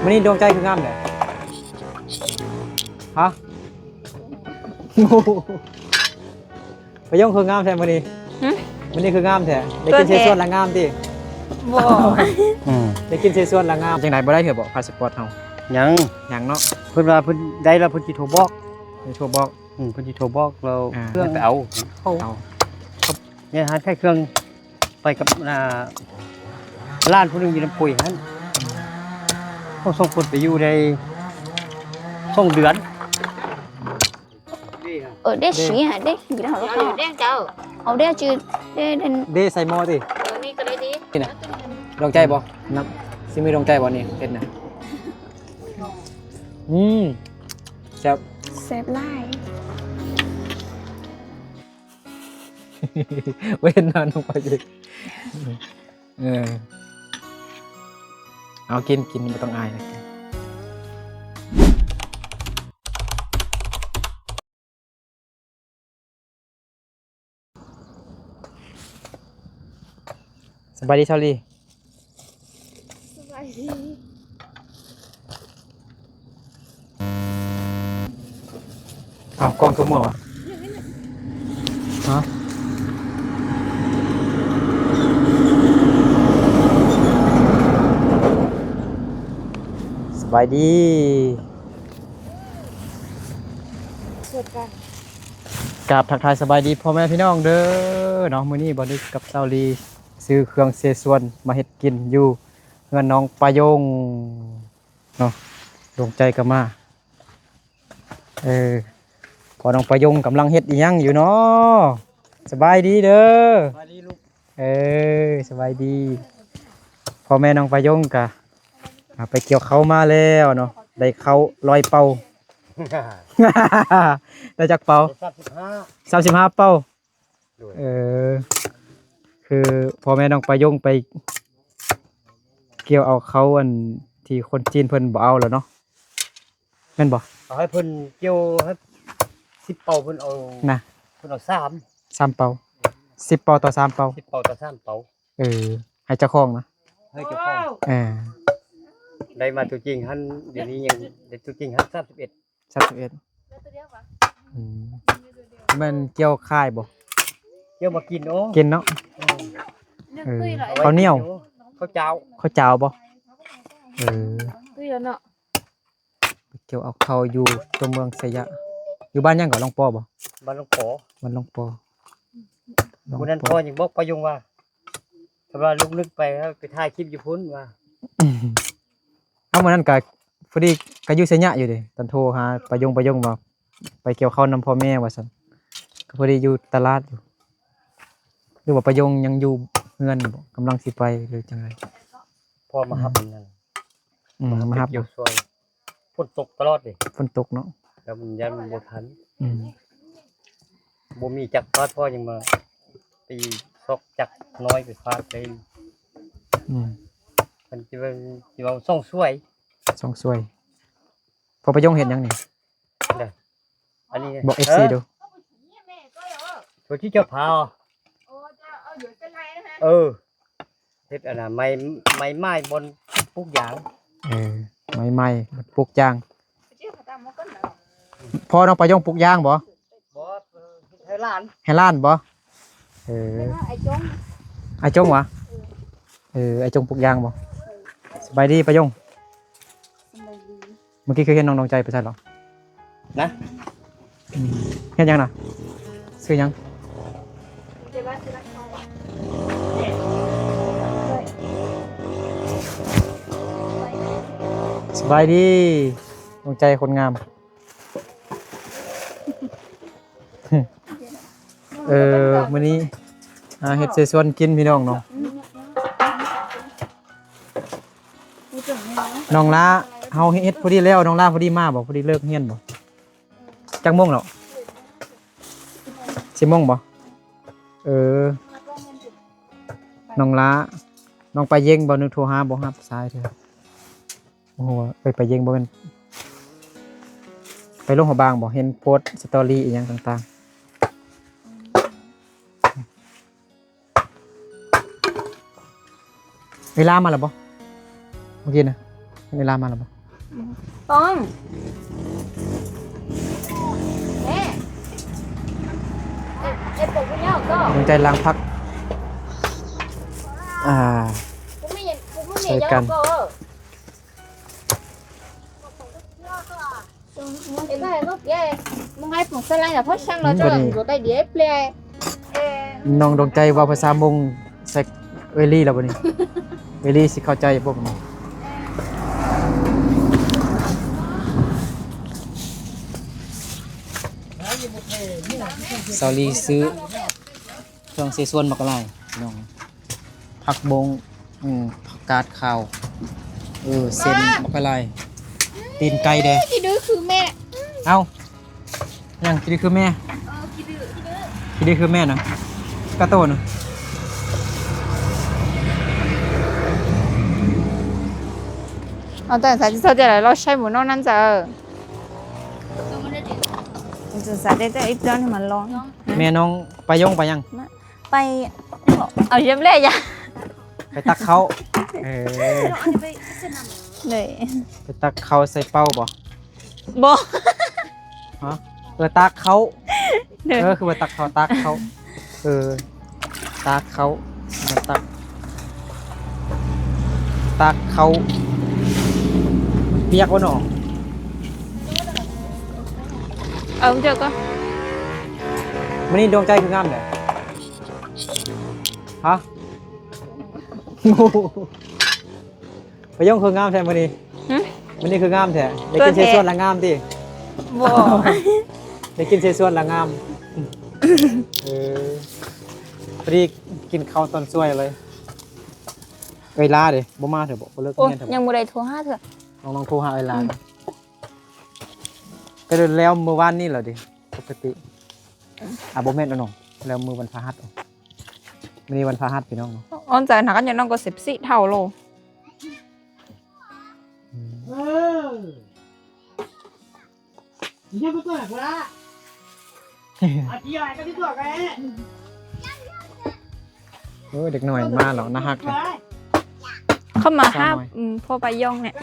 ມື້ນີ້ດວງໃຈຄືງາມແທ້ ຮະ? ປະໂຍງຄືງາມແທ້ມື້ນີ້ ຫຶ? ມື້ນີ້ຄືງາມແທ້ ໄດ້ກິນເສສວນລະງາມຕິ? ບໍ່ ອືມ ໄດ້ກິນເສສວນລະງາມ. ຈັ່ງໃດ ບໍ່ໄດ້ເທື່ອບໍ່ ພາສະປອດເຮົາ? ຍັງ ຍັງເນາະ. ເພິ່ນວ່າເພິ່ນໄດ້ແລ້ວ ເພິ່ນຊິໂທບອກ ຊິໂທບອກ. ອືມ ເພິ່ນຊິໂທບອກແລ້ວ ອ່າ ເຄື່ອງໄປເອົາ ເອົາ ເອົາ ແມ່ນຮ້ານຂາຍເຄື່ອງ ໄປກັບ ອ່າ ຫຼານຜູ້ໜຶ່ງຢູ່ນຳປຸຍຫັ້ນ ເຮົາສອງຄົນໄປຢູ່ໄດ້ສອງເດືອນ. ເອີ ເດ້ ເດ້ ຊີ້ຫາ ເດ້ ເດ້ ເອົາເດ້ ເອົາເດ້ ຈື່ ເດ້ ເດ້ ເດ້ໃສ່ໝໍ້ຕິ? ເອີ ນີ້ກໍໄດ້ດີ ນີ້ນະ ດວງໃຈບໍ່? ນຳ ຊິມີດວງໃຈບໍ່ນີ້ ເຮັດນະ? ອືມ ແຊບ ແຊບຫຼາຍ. ເຫັນໜ້ານ້ອງປາເຢັກ ເອີ ເອົາ ກິນ ກິນ ບໍ່ຕ້ອງອາຍນະ. ສະບາຍດີຊາວລີ. ສະບາຍດີ. ອ້າວ ກ້ອງຄືມົວຫວາ? ຮະ? ສະບາຍດີ. ສວດກັນ. ກາບທັກທາຍສະບາຍດີພໍ່ແມ່ພີ່ນ້ອງເດີເນາະ. ມື້ນີ້ບ່າວນຶກກັບສາວລີຊື້ເຄື່ອງເສສວນມາເຮັດກິນຢູ່ເຮືອນນ້ອງປາຍົງເນາະ. ດວງໃຈກໍມາ. ເອີ ພໍ່ນ້ອງປາຍົງກຳລັງເຮັດອີ່ຫຍັງຢູ່ເນາະ? ສະບາຍດີເດີ. ສະບາຍດີລູກ. ເອີ ສະບາຍດີ. ພໍ່ແມ່ນ້ອງປາຍົງກະ ອ່າ ໄປກ່ຽວເຂົ້າມາແລ້ວເນາະ ໄດ້ເຂົ້າຮ້ອຍເປົາ. ໄດ້ຈັກເປົາ? ສາມສິບຫ້າ ສາມສິບຫ້າເປົາ. ໂດຍ. ເອີ ຄືພໍ່ແມ່ນ້ອງປາຍົງໄປກ່ຽວເອົາເຂົ້າ ອັນທີ່ຄົນຈີນເພິ່ນບໍ່ເອົາແລ້ວເນາະ ແມ່ນບໍ່? ເອົາໃຫ້ເພິ່ນກ່ຽວໃຫ້ສິບເປົາ ເພິ່ນເອົານະ ເພິ່ນເອົາສາມ ສາມເປົາ. ສິບເປົາຕໍ່ສາມເປົາ. ສິບເປົາຕໍ່ສາມເປົາ. ເອີ ໃຫ້ເຈົ້າຂອງນະ ໃຫ້ເຈົ້າຂອງ. ເອີ ໄດ້ມາຕົວຈິງຫັ້ນ ດຽວນີ້ຍັງໄດ້ຕົວຈິງຫັ້ນ ສາມສິບເອັດ ສາມສິບເອັດ. ອືມ ແມ່ນກ່ຽວຂາຍບໍ່? ກ່ຽວມາກິນ. ໂອ້ ກິນເນາະ. ອືມ ເອີ ເອົາໄວ້ ເຂົ້າໜຽວ ກິນຢູ່ ເຂົ້າຈ້າວ ເຂົ້າຈ້າວບໍ່? ເອີ ຕຸ້ຍແລ້ວເນາະ. ໄປກ່ຽວເອົາເຂົ້າຢູ່ຕົວເມືອງໄຊຍະ ຢູ່ບ້ານຫຍັງເກາະ? ຫຼວງປໍບໍ່? ບ້ານຫຼວງປໍ. ບ້ານຫຼວງປໍ. ມື້ນັ້ນພໍ່ຍັງບອກປາຍົງວ່າ ຖ້າວ່າລູກນຶກໄປ ໄປຖ່າຍຄລິບຢູ່ພຸ້ນວ່າ. ເອົາ ມື້ນັ້ນກະພໍດີກະຢູ່ໄຊຍະຢູ່ເດ ຕອນໂທຫາປາຍົງ ປາຍົງວ່າໄປກ່ຽວເຂົ້ານຳພໍ່ແມ່ວ່າຊັ້ນ ກະພໍດີຢູ່ຕະຫຼາດຢູ່. ຫຼືວ່າປາຍົງຍັງຢູ່ເຮືອນຢູ່ບໍ່? ກຳລັງຊິໄປ ຫຼືຈັ່ງໃດ? ພໍ່ມາຮັບ ອືມ ນັ້ນ. ອືມ ມາຮັບ ມາຮັບ ໄປກ່ຽວຊ່ວຍ. ຝົນຕົກຕະຫຼອດເດ ຝົນຕົກເນາະ ແລ້ວມັນຢ້ານມັນບໍ່ທັນ. ອືມ ບໍ່ມີຈັກຟາດ ພໍ່ຍັງມາຕີຊອກຈັກນ້ອຍໄປຟາດໄດ້. ອືມ ມັນຊິເວົ້າ ຊິເວົ້າຊ່ອງຊ່ວຍ ຊ່ອງຊ່ວຍ. ພໍ່ປາຍົງເຮັດຫຍັງນີ້? ອັນນີ້ ບອກເອັຟຊີ ເອີ ດູ ໂຕທີ່ເຈົ້າພາ ເອີ ເຮັດອັນນ່າ ໄມ້ ໄມ້ໄມ້ບ່ອນປູກຢາງ. ເອີ ໄມ້ໄມ້ບ່ອນປູກຢາງ. ພໍ່ນ້ອງປາຍົງປູກຢາງບໍ່? ບໍ່ ເຮັດໃຫ້ຫຼານ ໃຫ້ຫຼານບໍ່? ເອີ ອ້າຍຈົງ ອ້າຍຈົງຫວາ? ເອີ ອ້າຍຈົງປູກຢາງບໍ່? ສະບາຍດີປາຍົງ. ສະບາຍດີ. ເມື່ອກີ້ຄືເຫັນນ້ອງດວງໃຈໄປໃສເນາະ? ນະ? ອືມ ເຮັດຫຍັງນະ? ຊື້ຫຍັງ? ສະບາຍດີ ດວງໃຈຄົນງາມ. ເອີ ມື້ນີ້ ອ່າ ເຮັດເສສວນກິນພີ່ນ້ອງເນາະ. ນ້ອງລາ ເຮົາເຮັດພໍດີແລ້ວ ນ້ອງລາພໍດີມາບໍ່? ພໍດີເລີກຮຽນບໍ່? ຈັກໂມງແລ້ວ? ສິບໂມງບໍ່? ເອີ ນ້ອງລາ ນ້ອງປາເຢັງ ບ່າວນຶກໂທຫາບໍ່ຮັບສາຍເທື່ອ. ໂອ້ໂຫ ເອີຍ ປາເຢັງບໍ່ແມ່ນ ໄປຫຼວງພະບາງບໍ່? ເຫັນໂພສສະຕໍຣີອີ່ຫຍັງຕ່າງໆ. ເວລາມາແລ້ວບໍ່? ເມື່ອກີ້ນະ ເວລາມາແລ້ວບໍ່? ປອງ ແມ່ ເອັດ ເອັດ ເປັນຜູ້ຍາວກໍ ດວງໃຈລ້າງຜັກ ອ່າ ໃສ່ກັນ. ນ້ອງດວງໃຈເວົ້າພາສາມົ້ງໃສ່ເອື້ອຍລີແລ້ວບັດນີ້ ເອື້ອຍລີຊິເຂົ້າໃຈບໍ່ບັດນີ້? ສາວລີຊື້ເຄື່ອງເສສວນບັກຫຼາຍ ພີ່ນ້ອງ. ຜັກບົ້ງ ອືມ ຜັກກາດຂາວ ເອີ ເສັ້ນບັກຫຼາຍ ຕີນໄກ່ແດ່ ຂີ້ດື້ຄືແມ່. ເອົ້າ ຫຍັງຂີ້ດື້ຄືແມ່? ເອີ ຂີ້ດື້ ຂີ້ດື້ຄືແມ່ນະ ກະໂຕນະ. ເອົາແຕ່ສາຍທີ່ເຊົາຈະໄດ້ລອດໃຊ້ໝູນ້ອງນັ້ນຈ້າ. ແມ່ນ້ອງປາຍົງໄປຫຍັງ? ໄປ ເອົາຢ້ຽມແລ້ວຢາ ໄປຕັກເຂົ້າ. ເອີ ເລີຍ ໄປຕັກເຂົ້າໃສ່ເປົາບໍ່? ບໍ່ ຮະ ເອີ ຕາກເຂົ້າ. ເອີ ຄືວ່າຕັກເຂົ້າ ຕາກເຂົ້າ. ເອີ ຕາກເຂົ້າ ມາຕັກ ຕັກເຂົ້າ. ປຽກບໍ່ໜໍ? ເອົາເຈົ້າກໍ ມື້ນີ້ດວງໃຈຄືງາມແທ້ ຮະ? ປາຍົງຄືງາມແທ້ມື້ນີ້. ຫື? ມື້ນີ້ຄືງາມແທ້ ໄດ້ກິນເສສວນລະງາມຕິ? ບໍ່ ໄດ້ກິນເສສວນລະງາມ. ເອີ ພໍດີກິນເຂົ້າຕອນສວຍເລີຍ. ເອື້ອຍລາເດ ບໍ່ມາເທື່ອບໍ່? ບໍ່ເລີກຮຽນເທື່ອບໍ່? ຍັງບໍ່ໄດ້ໂທຫາເທື່ອ. ນ້ອງໆໂທຫາເອື້ອຍລາ ອືມ ກໍແລ້ວມື້ວານນີ້ແລ້ວເດ ປົກກະຕິ. ອ່າ ບໍ່ແມ່ນເນາະ ແລ້ວມື້ວັນພະຫັດ. ມື້ນີ້ວັນພະຫັດພີ່ນ້ອງ. ອອນໃຈໜັກອັນຍານ້ອງກໍສິບສີ່ເທົ່າໂລ. ອືມ ເອີ ເດັກນ້ອຍມາແລ້ວ ໜ້າຮັກແທ້. ເຂົ້າມາຫາ ສາວນ້ອຍ ອືມ ພໍ່ປາຍົງນີ້.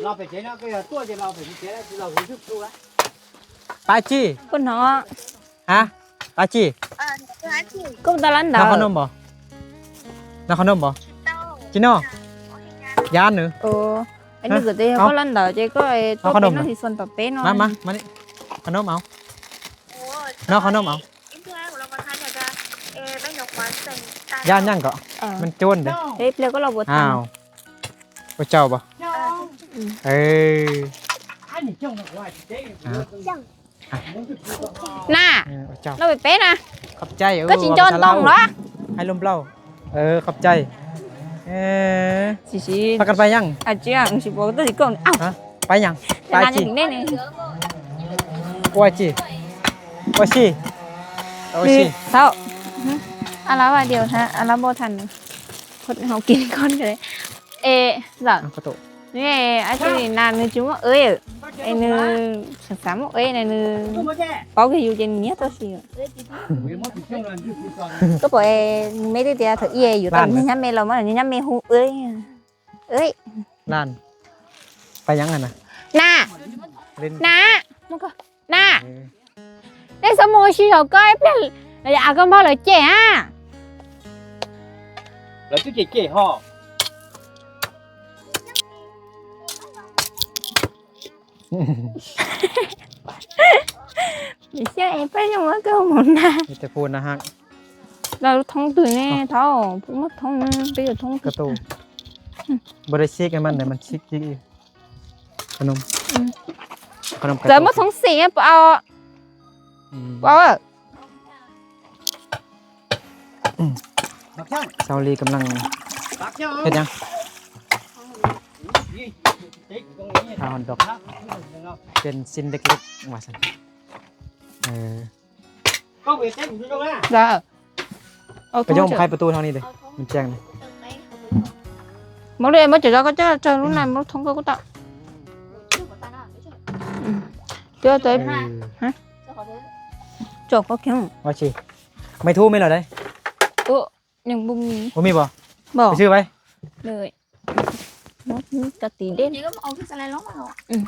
ລາວໄປໃສເນາະ ກໍຕົວຈະລາວໄປໃສລະ ລາວຮູ້ສຶກຕົວ. ປາຈີ່ ເພິ່ນເນາະ ຮະ ປາຈີ່ ເອີ ປາຈີ່ ກໍຕະລັນດາວ ເອົາເຂົ້າໜົມບໍ່? ເອົາເຂົ້າໜົມບໍ່? ເຈົ້າ ຈີ່ເນາະ ຢ້ານເນີ ເອີ ອັນນີ້ກໍເດ ເອົາ ເຂົາລັນດາວເຈກໍ ເອົາເຂົ້າໜົມ ທີ່ສວນປະເປເນາະ ມາ ມາ ມານີ້ ເອົາເຂົ້າໜົມເອົາ ເນາະ ເອົາເຂົ້າໜົມເອົາ. ຢ້ານຫຍັງເກາະ? ເອີ ມັນໂຈນເດ້ ເຮັດແລ້ວກໍລາວບໍ່ທັນ ອ້າວ ບໍ່ເຈົ້າບໍ່? ເອີ ໜ້າ ເອີ ເຈົ້າ ລາວໄປເປນະ ຂອບໃຈ ເອີ ກໍຊິຈອນຕ້ອງເນາະ ໃຫ້ລົມເປົ່າ ເອີ ຂອບໃຈ ເອີ ຊິ ຊິ ພາກັນໄປຫຍັງ? ອາເຈ້ຍ ຊິບອກຕົວຊິກ່ອນ ເອົ້າ ຮະ ໄປຫຍັງ? ໄປຈີ່ ໂອຊິ ໂອຊິ ໂອຊິ ເຖົ້າ ອາລາວາດຽວ ອາລາວບໍ່ທັນ ຄົນເຮົາກິນກ່ອນກໍໄດ້ ເອ ລະ ເອົາກະໂຕະ ເອີ ອາຈານນີ້ນານໜຶ່ງຈຸມເອີຍ ເອີ ໜຶ່ງສອງສາມເອີຍ ໜຶ່ງເປົາກຢູ່ເຈນເນຍຕົວຊິ ກໍບໍ່ເອ ເມຕິເຕຍເຖົ້າເອີຍຢູ່ຕອນນີ້ຍາມເມລາວມານີ້ຍາມເມຮູ້ເອີຍ ເອີຍ ຫຼານ ໄປຫຍັງຫັ້ນນະ ໜ້າ ເຫຼັ້ນ ໜ້າ ມັນກໍ ນະ ເອີ ໄດ້ສະໂມຊີເຂົາກໍເປັນ ອາກຳມາເລີຍເຈ້ອະ ລະຕຸເຈ້ເຈ້ຮໍ ມີສຽງເອໄປຍັງວ່າເກີາໝົນນະ ມີແຕ່ຜູ້ໜ້າຮັກ ລະທ້ອງຕື້ແນ່ເຖົ້າ ຜູ້ມາທ້ອງໄປຢູ່ທ້ອງ ກະໂຕ ບໍ່ໄດ້ຊິກໃຫ້ມັນເດ້ ມັນຊິກອີກ ຂະໜົມ ອືມ ຂະໜົມກະ ເຈີມາສອງສີ່ ບໍ່ເອົາ ອືມ ບໍ່ເອົາ ອືມ ສາວລີກຳລັງເຮັດຫຍັງ? ຂ້າວຮອດດອກ ເປັນຊິ້ນເລັກໆ ວ່າຊັ້ນ ເອີ. ໄປຍົມໄຂປະຕູທາງນີ້ເດ້ ມັນແຈ້ງເດ້ ມາເລີຍ ມາເຈີກັນ ເຈີ ເຈີ ລຸນນະ ມາທົງກັບກູຕະ ເຈີ ເຈີ ຮະ ຈອກກໍແຂງ ວ່າຊິ ໄມ້ທູໄມ້ລະໄດ ໂອ້ ຍັງບໍ່ມີ. ບໍ່ມີບໍ່? ບໍ່. ໄປຊື້ໄປ. ເລີຍ. ມັນກະຕີເດັ່ນ. ນີ້ກໍເອົາຄືສະໄລລອງມາເນາະ. ອືມ.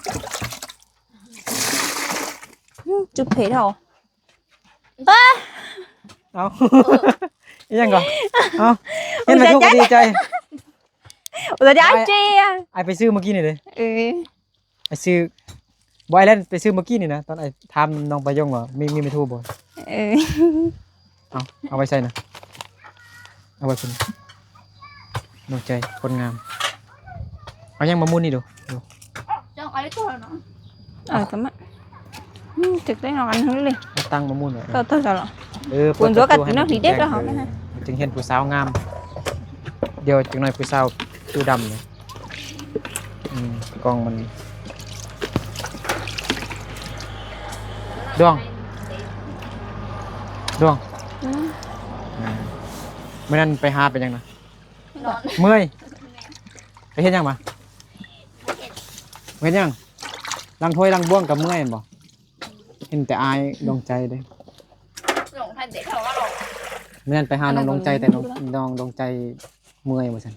ອືມ ຈຸດເພດເຮົາ. ເອີ ເອົ້າ ອີ່ຫຍັງກໍ? ເອົ້າ ເຫັນແມ່ທູກກໍດີໃຈ. ໂອ້ຍ ຈະເອົາເຈຍ ອ້າຍໄປຊື້ມື້ກີ້ນີ້ເດ້. ເອີ ໄປຊື້ ບໍ່ ອ້າຍແລ່ນໄປຊື້ມື້ກີ້ນີ້ນະ ຕອນອ້າຍຖາມນ້ອງປາຍົງວ່າມີ ມີແມ່ທູກບໍ່? ເອີ ເອົາ ເອົາໄວ້ໃສນະ? ເອົາໄວ້ພຸ້ນ ນ້ອງໃຈ ຄົນງາມ. ເອົາຫຍັງມາໝູນນີ້ດູ ດູ. ເຈົ້າເອົາໄດ້ຕົວແລ້ວເນາະ. ເອົາກະມາ ອືມ ຈັກໄດ້ເນາະ ອັນນັ້ນເລີຍ ມາຕັ້ງມາໝູນໄວ້. ເອີ ເປີດປະຕູໃຫ້ມັນແຈ້ງ ເອີ ຈຶ່ງເຫັນຜູ້ສາວງາມ. ດຽວຈັກໜ້ອຍຜູ້ສາວຜິວດຳນີ້. ອືມ ກ້ອງມັນ ດວງ ດວງ. ອືມ ອ່າ ມື້ນັ້ນໄປຫາໄປຫຍັງນະ? ນອນ ເມື່ອຍ. ໄປເຮັດຫຍັງມາ? ບໍ່ເຮັດ ບໍ່ເຮັດຫຍັງ. ລ້າງຖ້ວຍລ້າງບ່ວງກໍເມື່ອຍແມ່ນບໍ່? ເຫັນແຕ່ອ້າຍດວງໃຈເດ້. ດວງໃຈເດ້ ເຂົາວ່າດອກ. ມື້ນັ້ນໄປຫານ້ອງດວງໃຈ ແຕ່ນ້ອງ ນ້ອງດວງໃຈເມື່ອຍວ່າຊັ້ນ.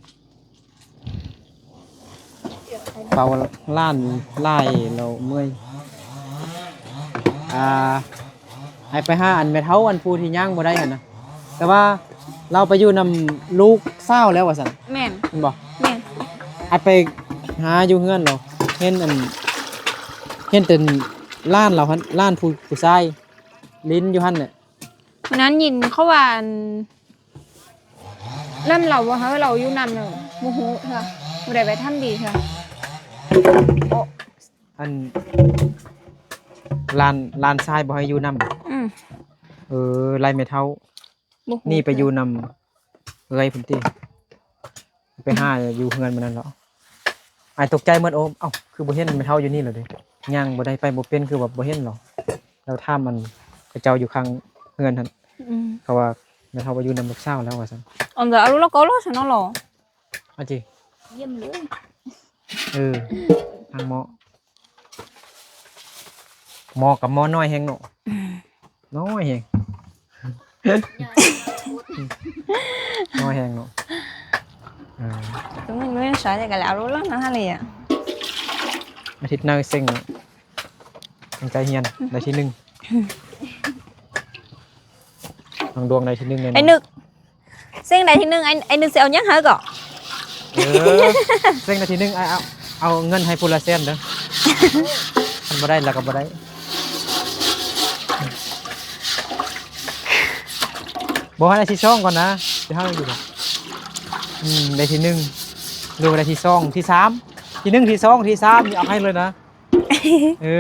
ເປົ່າລ້ານຫຼາຍແລ້ວເມື່ອຍ. ອ່າ ໃຫ້ໄປຫາອັນແມ່ເຖົ້າ ອັນຜູ້ທີ່ຍ່າງບໍ່ໄດ້ຫັ້ນນະ. ແຕ່ວ່າລາວໄປຢູ່ນຳລູກສາວແລ້ວວ່າຊັ້ນ. ແມ່ນ ແມ່ນບໍ່? ແມ່ນ. ໃຫ້ໄປຫາຢູ່ເຮືອນລາວ ເຫັນອັນ ເຫັນແຕ່ຫຼານລາວຫັ້ນ ຫຼານຜູ້ ຜູ້ຊາຍຫຼິ້ນຢູ່ຫັ້ນແຫຼະ. ມື້ນັ້ນຍິນເຂົາວ່າອັນ ນຳລາວບໍ່ໃຫ້ລາວຢູ່ນຳເລີຍ ບໍ່ຮູ້ເທື່ອ ບໍ່ໄດ້ໄປທຳດີເທື່ອ. ໂອ້ ອັນ ຫຼານ ຫຼານຊາຍບໍ່ໃຫ້ຢູ່ນຳ. ອືມ ເອີ ໄລ່ແມ່ເຖົ້າ ບໍ່ຮູ້ ໜີໄປຢູ່ນຳເອື້ອຍພຸ້ນຕິ. ໄປຫາຢູ່ເຮືອນມື້ນັ້ນເນາະ ອ້າຍຕົກໃຈໝົດ. ໂອ້ ເອົ້າ ຄືບໍ່ເຫັນແມ່ເຖົ້າຢູ່ນີ້ລະເດ ຍ່າງບໍ່ໄດ້ ໄປບໍ່ເປັນ ຄືວ່າບໍ່ເຫັນລະ. ແລ້ວຖາມອັນເຂົາເຈົ້າຢູ່ຂ້າງເຮືອນຫັ້ນ ອືມ ເຂົາວ່າແມ່ເຖົ້າໄປຢູ່ນຳລູກສາວແລ້ວວ່າຊັ້ນ. ອັນເດີ ອາລຸລະກໍລອຊະເນາະ ລອ ອາຈິ ຢ້ຽມເລີຍ. ເອີ ທາງໝໍ້ ໝໍ້ກັບໝໍ້ນ້ອຍແຮງເນາະ. ອືມ ນ້ອຍແຮງ ນ້ອຍແຮງເນາະ. ເອີ ມື້ນີ້ສາຍແຕ່ກະແລ້ວລົດແລ້ວນະ ຫັ້ນເລີຍ. ອາທິດໜ້າເສັງເນາະ ຕັ້ງໃຈຮຽນໄດ້ທີໜຶ່ງ. ນ້ອງດວງໄດ້ທີໜຶ່ງແນ່ນອນ. ໄອ້ນຶກ ເສັງໄດ້ທີໜຶ່ງ ໄອ້ ໄອ້ນຶກຊິເອົາຫຍັງໃຫ້ກໍ? ເອີ ເສັງໄດ້ທີໜຶ່ງ ອ້າຍເອົາ ເອົາເງິນໃຫ້ຜູ້ລະແສນເດີ. ຄັນບໍ່ໄດ້ລະກໍບໍ່ໄດ້. ບໍ່ ໃຫ້ໄດ້ທີສອງກ່ອນນະ ຊິເຮົາຢູ່ດອກ. ອືມ ໄດ້ທີໜຶ່ງ ຫຼືວ່າໄດ້ທີສອງ ທີສາມ ທີໜຶ່ງ ທີສອງ ທີສາມ ນີ້ເອົາໃຫ້ເລີຍນະ. ເອີ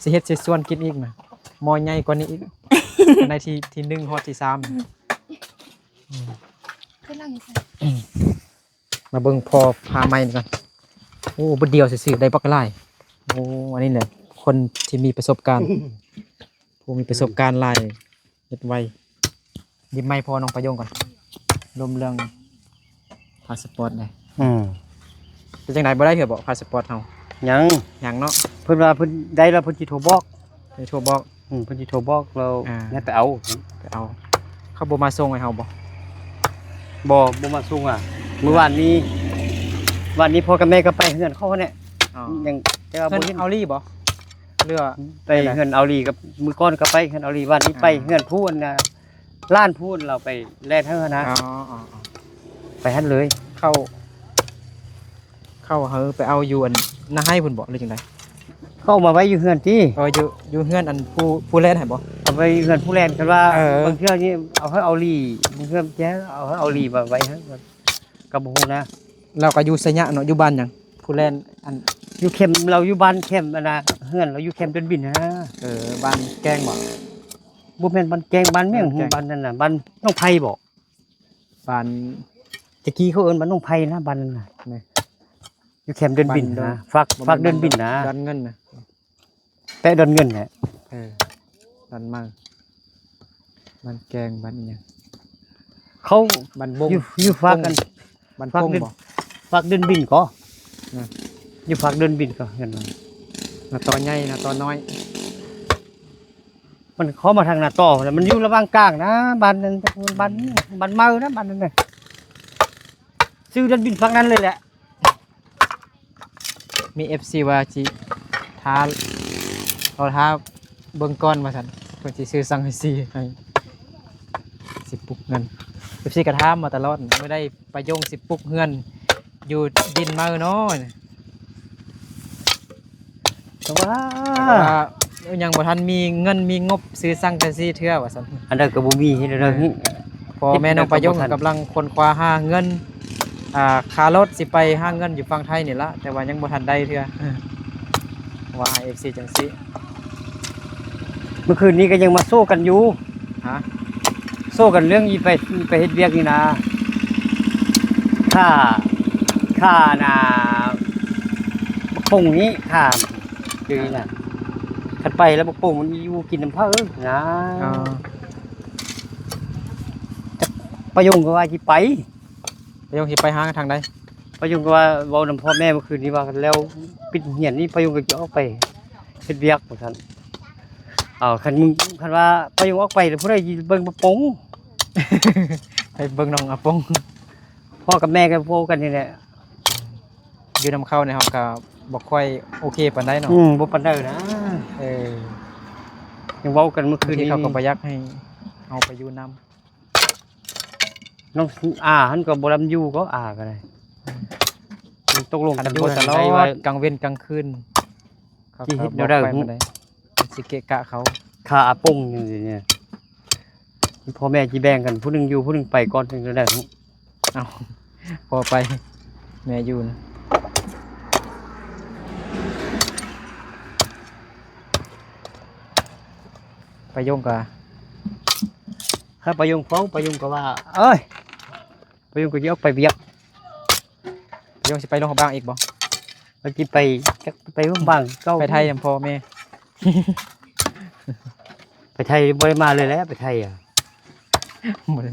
ຊິເຮັດ ຊິຊວນກິນອີກນະ ໝໍ້ໃຫຍ່ກວ່ານີ້ອີກ. ໃນທີ ທີໜຶ່ງຮອດທີສາມ. ອືມ ມາເບິ່ງພໍ່ພາໃໝ່ນີ້ກ່ອນ. ໂອ້ ບາດດຽວຊື່ໆ ໄດ້ບັກຫຼາຍ. ໂອ້ ອັນນີ້ແຫຼະ ຄົນທີ່ມີປະສົບການ ຜູ້ມີປະສົບການຫຼາຍ ເຮັດໄວ. ຍິບໄມພໍ່ນ້ອງປະໂຍງກ່ອນ ລົມເລື່ອງພາສະປອດແດ່. ອືມ ເປັນຈັ່ງໃດ ບໍ່ໄດ້ເທື່ອບໍ ພາສະປອດເຮົາ? ຍັງ ຍັງເນາະ. ເພິ່ນວ່າເພິ່ນໄດ້ແລ້ວ ເພິ່ນຊິໂທບອກ. ຊິໂທບອກ. ອືມ ເພິ່ນຊິໂທບອກແລ້ວ. ອ່າ ແລ້ວໄປເອົາ ໄປເອົາ. ເຂົາບໍ່ມາສົ່ງໃຫ້ເຮົາບໍ? ບໍ່ ບໍ່ມາສົ່ງ. ອ່າ ມື້ວານນີ້ ວານນີ້ພໍ່ກັບແມ່ກໍໄປເຮືອນເຂົາຫັ້ນແຫຼະ. ອໍ ຍັງ ແຕ່ວ່າບໍ່ເຫັນ. ເຮືອນເອົາລີບໍ? ເຫຼືອ ໄປເຮືອນເອົາລີກັບ ມື້ກ່ອນກໍໄປເຮືອນເອົາລີ ວານນີ້ໄປເຮືອນຜູ້ອັນນະ ຫຼານຜູ້ລາວໄປແລ່ນໃຫ້ຫັ້ນນະ. ອໍ ໄປຫັ້ນເລີຍ. ເຂົາ ເຂົາໃຫ້ໄປເອົາຢູ່ອັນນາໄຮພຸ້ນບໍ ຫຼືຈັ່ງໃດ? ເຂົາເອົາມາໄວ້ຢູ່ເຮືອນຕິ. ເອີ ຢູ່ ຢູ່ເຮືອນອັນຜູ້ ຜູ້ແລ່ນໃຫ້ບໍ? ເອົາໄວ້ເຮືອນຜູ້ແລ່ນ. ຄັນວ່າ ເອີ ບາງເທື່ອນີ້ເອົາໃຫ້ເອົາລີ ບາງເທື່ອແຈເອົາໃຫ້ເອົາລີມາໄວ້ໃຫ້ ກໍບໍ່ຮູ້ນະ. ລາວກໍຢູ່ໄຊຍະເນາະ ຢູ່ບ້ານຫຍັງ ຜູ້ແລ່ນອັນ? ຢູ່ແຄມ ລາວຢູ່ບ້ານແຄມອັນນະ ເຮືອນລາວຢູ່ແຄມດອນບິນຫັ້ນນະ. ເອີ ບ້ານແກ້ງບໍ? ບໍ່ແມ່ນບ້ານແກ້ງ ບ້ານຫຍັງ ບ້ານນັ້ນນະ ບ້ານໜອງໄຜ່ບໍ? ບ້ານ ແຕ່ກີ້ເຂົາເອີ້ນບ້ານໜອງໄຜ່ນະ ບ້ານນັ້ນນະ. ຢູ່ແຄມດອນບິນຫັ້ນນະ ຟາກ ຟາກດອນບິນນະ ດອນເງິນນະ. ແປະດອນເງິນແຫຼະ. ເອີ ດອນເມືອງ ບ້ານແກ້ງ ບ້ານອີ່ຫຍັງ ເຂົາ ບ້ານບົງ ຢູ່ ຢູ່ຟາກກັນ ບ້ານປົງບໍ? ຟາກເດີນບິນກໍ ນະ ຢູ່ຟາກເດີນບິນກໍເຮືອນມັນ. ນາຕໍ່ໃຫຍ່ ນາຕໍ່ນ້ອຍ. ມັນເຂົ້າມາທາງໜ້າຕໍ່ ແລ້ວມັນຢູ່ລະຫວ່າງກາງນະ ບ້ານນັ້ນ ບ້ານ ບ້ານເມົານະ ບ້ານນັ້ນນະ ຊື່ເດີ່ນບິນຝັ່ງນັ້ນເລີຍແຫຼະ. ມີເອັຟຊີວ່າຊິຖ້າ ລໍຖ້າເບິ່ງກ່ອນວ່າຊັ້ນ ເພິ່ນຊິຊື້ສັງກະສີໃຫ້ ຊິປຸກເຮືອນ. ເອັຟຊີກໍຖາມມາຕະຫຼອດ ມື້ໃດປາຍົງຊິປຸກເຮືອນຢູ່ດິນເມົານະ. ແຕ່ວ່າ ແຕ່ວ່າຍັງບໍ່ທັນມີເງິນມີງົບຊື້ສັງກະສີເທື່ອວ່າຊັ້ນ. ອັນໃດກໍບໍ່ມີເຮັດແນວໃດ. ເອີ ພໍ່ແມ່ນ້ອງປາຍົງກຳລັງຄົ້ນຄວ້າຫາເງິນ ອ່າ ຄ່າລົດຊິໄປຫາເງິນຢູ່ຝັ່ງໄທນີ້ລະ ແຕ່ວ່າຍັງບໍ່ທັນໄດ້ເທື່ອ ວ່າໃຫ້ເອັຟຊີຈັ່ງຊີ້. ເມື່ອຄືນນີ້ກໍຍັງມາໂຊກັນຢູ່. ຮະ? ໂຊກັນເລື່ອງອີໄປ ໄປເຮັດວຽກນີ້ນະ ຄ່າ ຄ່ານະ ບັກປົງນີ້ ຄ່າ ຄືນີ້ນະ ຄັນໄປແລ້ວບັກປົງມັນຢູ່ກິນນຳໃຜນະ. ອໍ ຈັກ ປາຍົງກໍວ່າຊິໄປ ປາຍົງຊິໄປຫາທາງໃດ? ປາຍົງກໍວ່າເວົ້ານຳພໍ່ແມ່ເມື່ອຄືນນີ້ວ່າ ແລ້ວປິດໂຮງຮຽນນີ້ປາຍົງກໍຈະອອກໄປເຮັດວຽກວ່າຊັ້ນ. ເອົາ ຄັນ ຄັນວ່າປາຍົງອອກໄປແລ້ວຜູ້ໃດຊິເບິ່ງປາປົງ? ໃຫ້ເບິ່ງນ້ອງອາປົງ. ພໍ່ກັບແມ່ກໍເວົ້າກັນນີ້ແຫຼະ. ຢູ່ນຳເຂົານີ້ເຮົາກໍບໍ່ຄ່ອຍໂອເຄປານໃດເນາະ. ອືມ ບໍ່ປານໃດນະ. ເອີ ຍັງເວົ້າກັນມື້ຄືນນີ້ ເຂົາກໍບໍ່ຢາກໃຫ້ເຮົາໄປຢູ່ນຳ. ນ້ອງອາຫັ້ນກໍບໍ່ນຳຢູ່ ກໍອາກໍໄດ້. ອືມ ມັນຕົກລົງກັນຢູ່ຕະຫຼອດ ກາງເວັນກາງຄືນ ເຂົາກໍບໍ່ຄ່ອຍປານໃດ ຊິເກະກະເຂົາ ຄ່າອາປົງນີ້. ພໍ່ແມ່ຊິແບ່ງກັນ ຜູ້ໜຶ່ງຢູ່ ຜູ້ໜຶ່ງໄປກ່ອນ ຈັ່ງໃດ. ເອົາ ພໍ່ໄປ ແມ່ຢູ່ນະ. ປາຍົງກະ ຖ້າປາຍົງຟ້ອງ ປາຍົງກໍວ່າ ເອີຍ ປາຍົງກໍຊິອອກໄປວຽກ. ປາຍົງຊິໄປຫຼວງພະບາງອີກບໍ່? ວ່າຊິໄປ ຈັກໄປຫຼວງພະບາງເກົ່າ ໄປໄທນຳພໍ່ແມ່. ໄປໄທບໍ່ໄດ້ມາເລີຍແຫຼະ ໄປໄທອະ ບໍ່ໄດ້.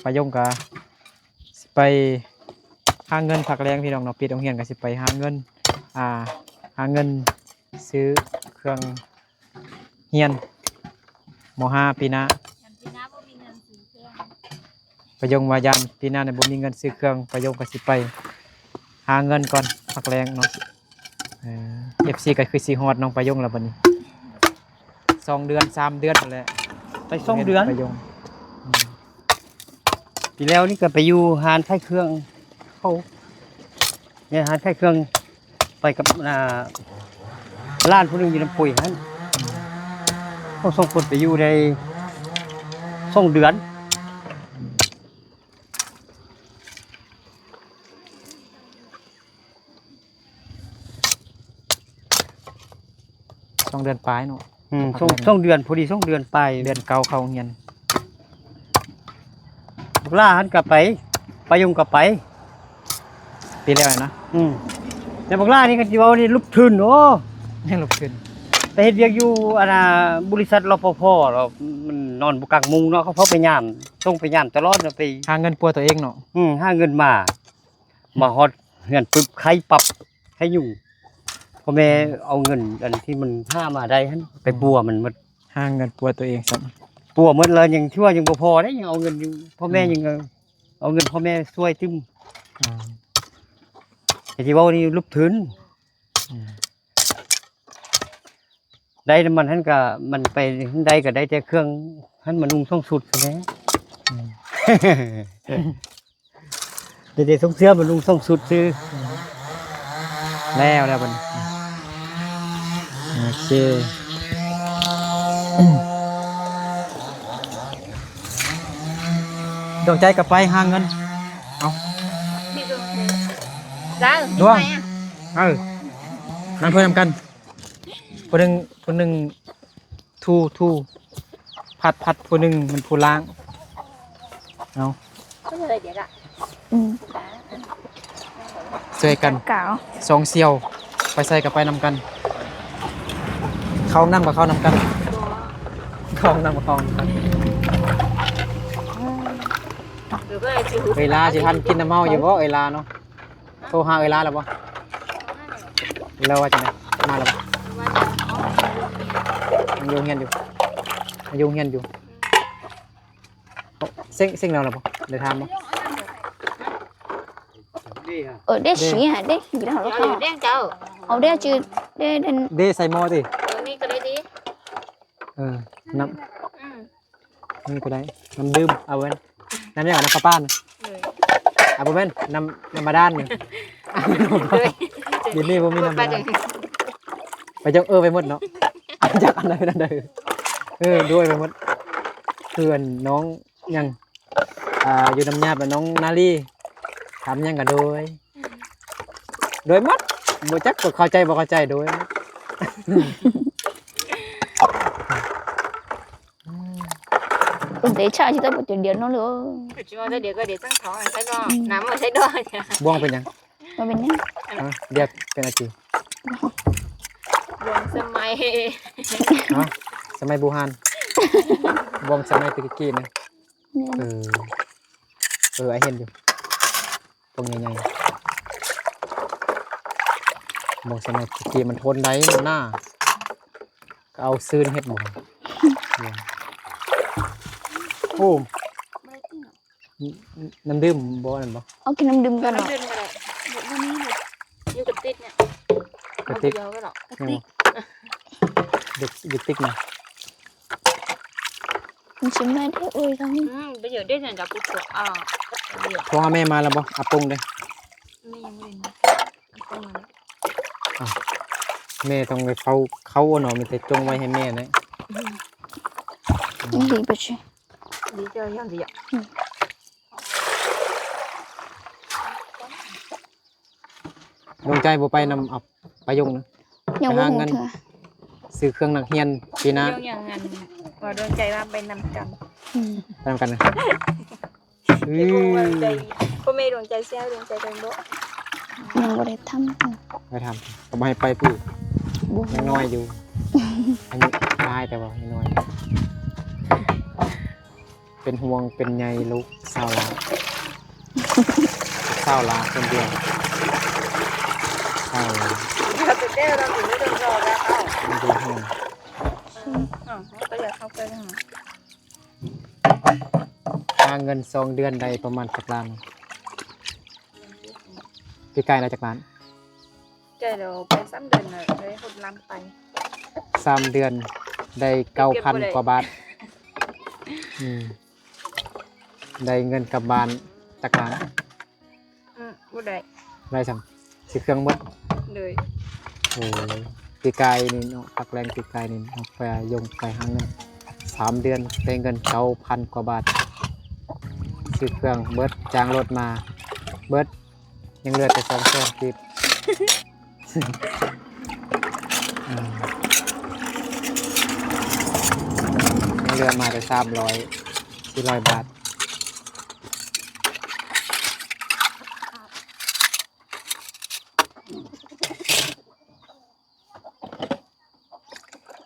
ປາຍົງກະຊິໄປຫາເງິນພັກແລງພີ່ນ້ອງເນາະ ປິດໂຮງຮຽນກະຊິໄປຫາເງິນ ອ່າ ຫາເງິນຊື້ເຄື່ອງຮຽນ ມໍຫ້າປີໜ້າ. ຢ້ານປີໜ້າບໍ່ມີເງິນຊື້ເຄື່ອງ ປາຍົງວ່າຢ້ານປີໜ້ານີ້ບໍ່ມີເງິນຊື້ເຄື່ອງ ປາຍົງກະຊິໄປຫາເງິນກ່ອນ ພັກແລງເນາະ. ເອີ ເອັຟຊີກໍຄືຊິຮອດນ້ອງປາຍົງແລ້ວບັດນີ້ ສອງເດືອນ ສາມເດືອນພຸ້ນແຫຼະ ໄປສອງເດືອນ ປາຍົງ. ອືມ ປີແລ້ວນີ້ກໍໄປຢູ່ຮ້ານຂາຍເຄື່ອງເຂົາ ແມ່ນຮ້ານຂາຍເຄື່ອງ ໄປກັບ ອ່າ ຫຼານຜູ້ໜຶ່ງຢູ່ນຳປຸຍຫັ້ນ. ເຮົາສອງຄົນໄປຢູ່ໄດ້ສອງເດືອນ. ສອງເດືອນປາຍເນາະ. ອືມ ສອງ ສອງເດືອນ ພໍດີສອງເດືອນປາຍ ເດືອນເກົ້າເຂົ້າໂຮງຮຽນ. ບັກຫຼ້າຫັ້ນກໍໄປ ປາຍົງກໍໄປ ປີແລ້ວນະ. ອືມ ແຕ່ບັກຫຼ້ານີ້ກໍຊິເວົ້ານີ້ລຸກທຶນ ໂອ້ ຍັງລຸກທຶນ ໄປເຮັດວຽກຢູ່ ອັນນ່າ ບໍລິສັດ ລປພ ແລ້ວມັນນອນບໍ່ກາງມຸງເນາະ ເຂົາເຝົ້າໄປຍາມ ສົ່ງໄປຍາມຕະຫຼອດເນາະ ໄປຫາເງິນປົວຕົວເອງເນາະ. ອືມ ຫາເງິນມາ ມາຮອດເຮືອນປຶບ ໄຂ້ປັບ ໄຂ້ຍຸງ ພໍ່ແມ່ເອົາເງິນອັນທີ່ມັນຫາມາໄດ້ຫັ້ນໄປປົວມັນໝົດ ຫາເງິນປົວຕົວເອງຊ້ຳ ປົວໝົດແລ້ວ ຍັງຖືວ່າຍັງບໍ່ພໍເດ້ ຍັງເອົາເງິນຢູ່ ພໍ່ແມ່ ອືມ ຍັງເອົາເງິນພໍ່ແມ່ຊ່ວຍຕື່ມ. ອືມ ແຕ່ທີ່ເວົ້ານີ້ລຸກທຶນ. ອືມ ໄດ້ນຳມັນຫັ້ນກະ ມັນໄປໃດກໍໄດ້ແຕ່ເຄື່ອງຫັ້ນມານຸ່ງສອງຊຸດແຫຼະ. ອືມ ໄດ້ແຕ່ສົ່ງເສື້ອມານຸ່ງສອງຊຸດຊື່. ແລ້ວ ແລ້ວບັດນີ້ ໂອເຄ ດວງໃຈກໍໄປຫາເງິນ. ເອົາ ດວງ ເອີ ນັ່ງເພື່ອນຳກັນ. ຜູ້ໜຶ່ງ ຜູ້ໜຶ່ງຖູ ຖູ ພັດ ພັດ ຜູ້ໜຶ່ງມັນຜູ້ລ້າງ. ເອົາ ອືມ ຊ່ວຍກັນ ສອງສ່ຽວ ໄປໃສກໍໄປນຳກັນ ເຂົ້າຫ້ອງນ້ຳກໍເຂົ້ານຳກັນ ເຂົ້າຫ້ອງນ້ຳກໍເຂົ້ານຳກັນ. ເອີຍ ລາຊິທັນກິນນ້ຳເຮົາຢູ່ບໍ່ ເອີຍ ລາເນາະ? ໂທຫາເອື້ອຍຫຼ້າແລ້ວບໍ່? ແລ້ວວ່າຈັ່ງໃດ? ມາແລ້ວບໍ່? ວ່າຈະເອົາໄປໂຮງຮຽນ. ຍັງຢູ່ໂຮງຮຽນຢູ່ ຍັງຢູ່ໂຮງຮຽນຢູ່. ເສັງ ເສັງແລ້ວລະບໍ່? ໄດ້ຖາມບໍ່? ເອີ ເດ້ ເດ້ ຊິຫາເດ້ ກິນເອົາແລ້ວ ເອົາເດ້ເຈົ້າ ເອົາເດ້ ຈື່ເດ້ ເດ້ ເດ້ໃສ່ໝໍ້ຕິ? ເອີ ນີ້ກໍໄດ້ຕິ ເອີ ນ້ຳ ອືມ ນີ້ກໍໄດ້ ນ້ຳດື່ມ ເອົາແມ່ນ ນ້ຳຫຍັງ ນ້ຳປະປານະ? ເອີ ອ່າ ບໍ່ແມ່ນ ນ້ຳ ນ້ຳບາດານນີ້ ເອີ ດຽວນີ້ບໍ່ມີນ້ຳບາດານ ໄປຈັກ ເອີ ໄປໝົດເນາະ ຈັກອັນໃດເປັນອັນໃດ ເອີ ໂດຍໄປໝົດ ເພື່ອນນ້ອງຫຍັງ ອ່າ ຢູ່ນຳຍາດວ່ານ້ອງນາລີ ຖາມຫຍັງກໍໂດຍ ໂດຍໝົດ ບໍ່ຈັກວ່າເຂົ້າໃຈບໍ່ເຂົ້າໃຈ ໂດຍໝົດ. ເດຊະ ຊິຕ້ອງໄປຈົນດຽວເນາະ ເອີ ຊິວ່າແຕ່ດຽວກໍດຽວຕັ້ງທ້ອງໃຊ້ດອກ ອືມ ນ້ຳບໍ່ໃຊ້ດອກ ບ່ວງເປັນຫຍັງ? ບໍ່ເປັນຫຍັງ ຮະ ດຽວເປັນອາຈີ ບ່ວງສະໄໝ ຮະ ສະໄໝບູຮານ ບ່ວງສະໄໝແຕ່ກີ້ນະ ແມ່ນ ເອີ ເອີ ອ້າຍເຫັນຢູ່ ພວກໃຫຍ່ໆ ບ່ວງສະໄໝແຕ່ກີ້ມັນທົນໄດ້ ມັນໜາ ກໍເອົາຊືນເຮັດບໍ່ ໂອ້ ນ້ຳດື່ມບໍ່ ອັນນັ້ນບໍ່? ເອົາກິນນ້ຳດື່ມກ່ອນເນາະ ນ້ຳດື່ມກໍໄດ້ ບໍ່ ບໍ່ມີເລີຍ ຢູ່ກະຕິກນີ້ ກະຕິກ ເອົາດຽວໄວ້ເນາະ ກະຕິກ ເອີ ກະຕິກນະ ມັນຊິເມື່ອຍເດ້ ໂອ້ຍ ທາງນີ້ ອືມ ປະໂຫຍດເດ້ ຈັງຈະປຸດຕົວ ອ່າ ໂທຫາແມ່ມາແລ້ວບໍ່? ອາປົງເດ້ ແມ່ຍັງບໍ່ໄດ້ມາ ອາປົງມາແລ້ວ ອ້າວ ແມ່ຕ້ອງໄປເຝົ້າເຂົ້າເນາະ ມີແຕ່ຈົ່ງໄວ້ໃຫ້ແມ່ນະ ອືມ ດີໄປຊິ ດີເຈົ້າ ຢ້ານດີອະ ອືມ ດວງໃຈບໍ່ໄປນຳ ເອົາ ປາຍົງນະ ຍັງບໍ່ຮູ້ເທື່ອ ຊື້ເຄື່ອງນັກຮຽນປີໜ້າ ດວງຫຍັງ ອັນ ວ່າດວງໃຈວ່າໄປນຳກັນ ອືມ ໄປນຳກັນນະ ເອີ ດວງໃຈ ພໍ່ແມ່ດວງໃຈຊິໃຫ້ດວງໃຈໄປບໍ່? ຍັງບໍ່ໄດ້ຖາມ ໄປຖາມ ກໍບໍ່ໃຫ້ໄປພຸ້ນ ບໍ່ ຍັງນ້ອຍຢູ່ ອາຍຸຫຼາຍແຕ່ວ່າຍັງນ້ອຍ ເປັນຫ່ວງເປັນໃຍລູກສາວຫຼ້າ ລູກສາວຫຼ້າຄົນດຽວ ສາວຫຼ້າ ດຽວແຕ່ເຈົ້າເຮົາເປັນເລື່ອງດອກແລ້ວ ເອົາ ຄົນດຽວເຮົາ ອືມ ເອົາ ເຮົາກໍຢາກເຂົ້າໄປຫາ ຫາເງິນສອງເດືອນໄດ້ປະມານຈັກລ້ານ? ປີກາຍໄດ້ຈັກລ້ານ? ໃກ້ແລ້ວ ໄປສາມເດືອນແລ້ວ ໄດ້ຫົດລ້ານປາຍ ສາມເດືອນໄດ້ເກົ້າພັນກວ່າບາດ ອືມ ໄດ້ເງິນກັບບ້ານຈັກລ້ານ? ອືມ ບໍ່ໄດ້ ໄດ້ສ່ຳ ຊື້ເຄື່ອງໝົດ ໂດຍ ໂອ້ ປີກາຍນີ້ເນາະ ພັກແລງປີກາຍນີ້ ນ້ອງປາຍົງໄປຫາເງິນ ສາມເດືອນໄດ້ເງິນເກົ້າພັນກວ່າບາດ ຊື້ເຄື່ອງເບິດ ຈ້າງລົດມາເບິດ ຍັງເຫຼືອແຕ່ສອງແສນກີບ ອືມ ຍັງເຫຼືອມາແຕ່ສາມຮ້ອຍ ສີ່ຮ້ອຍບາດ.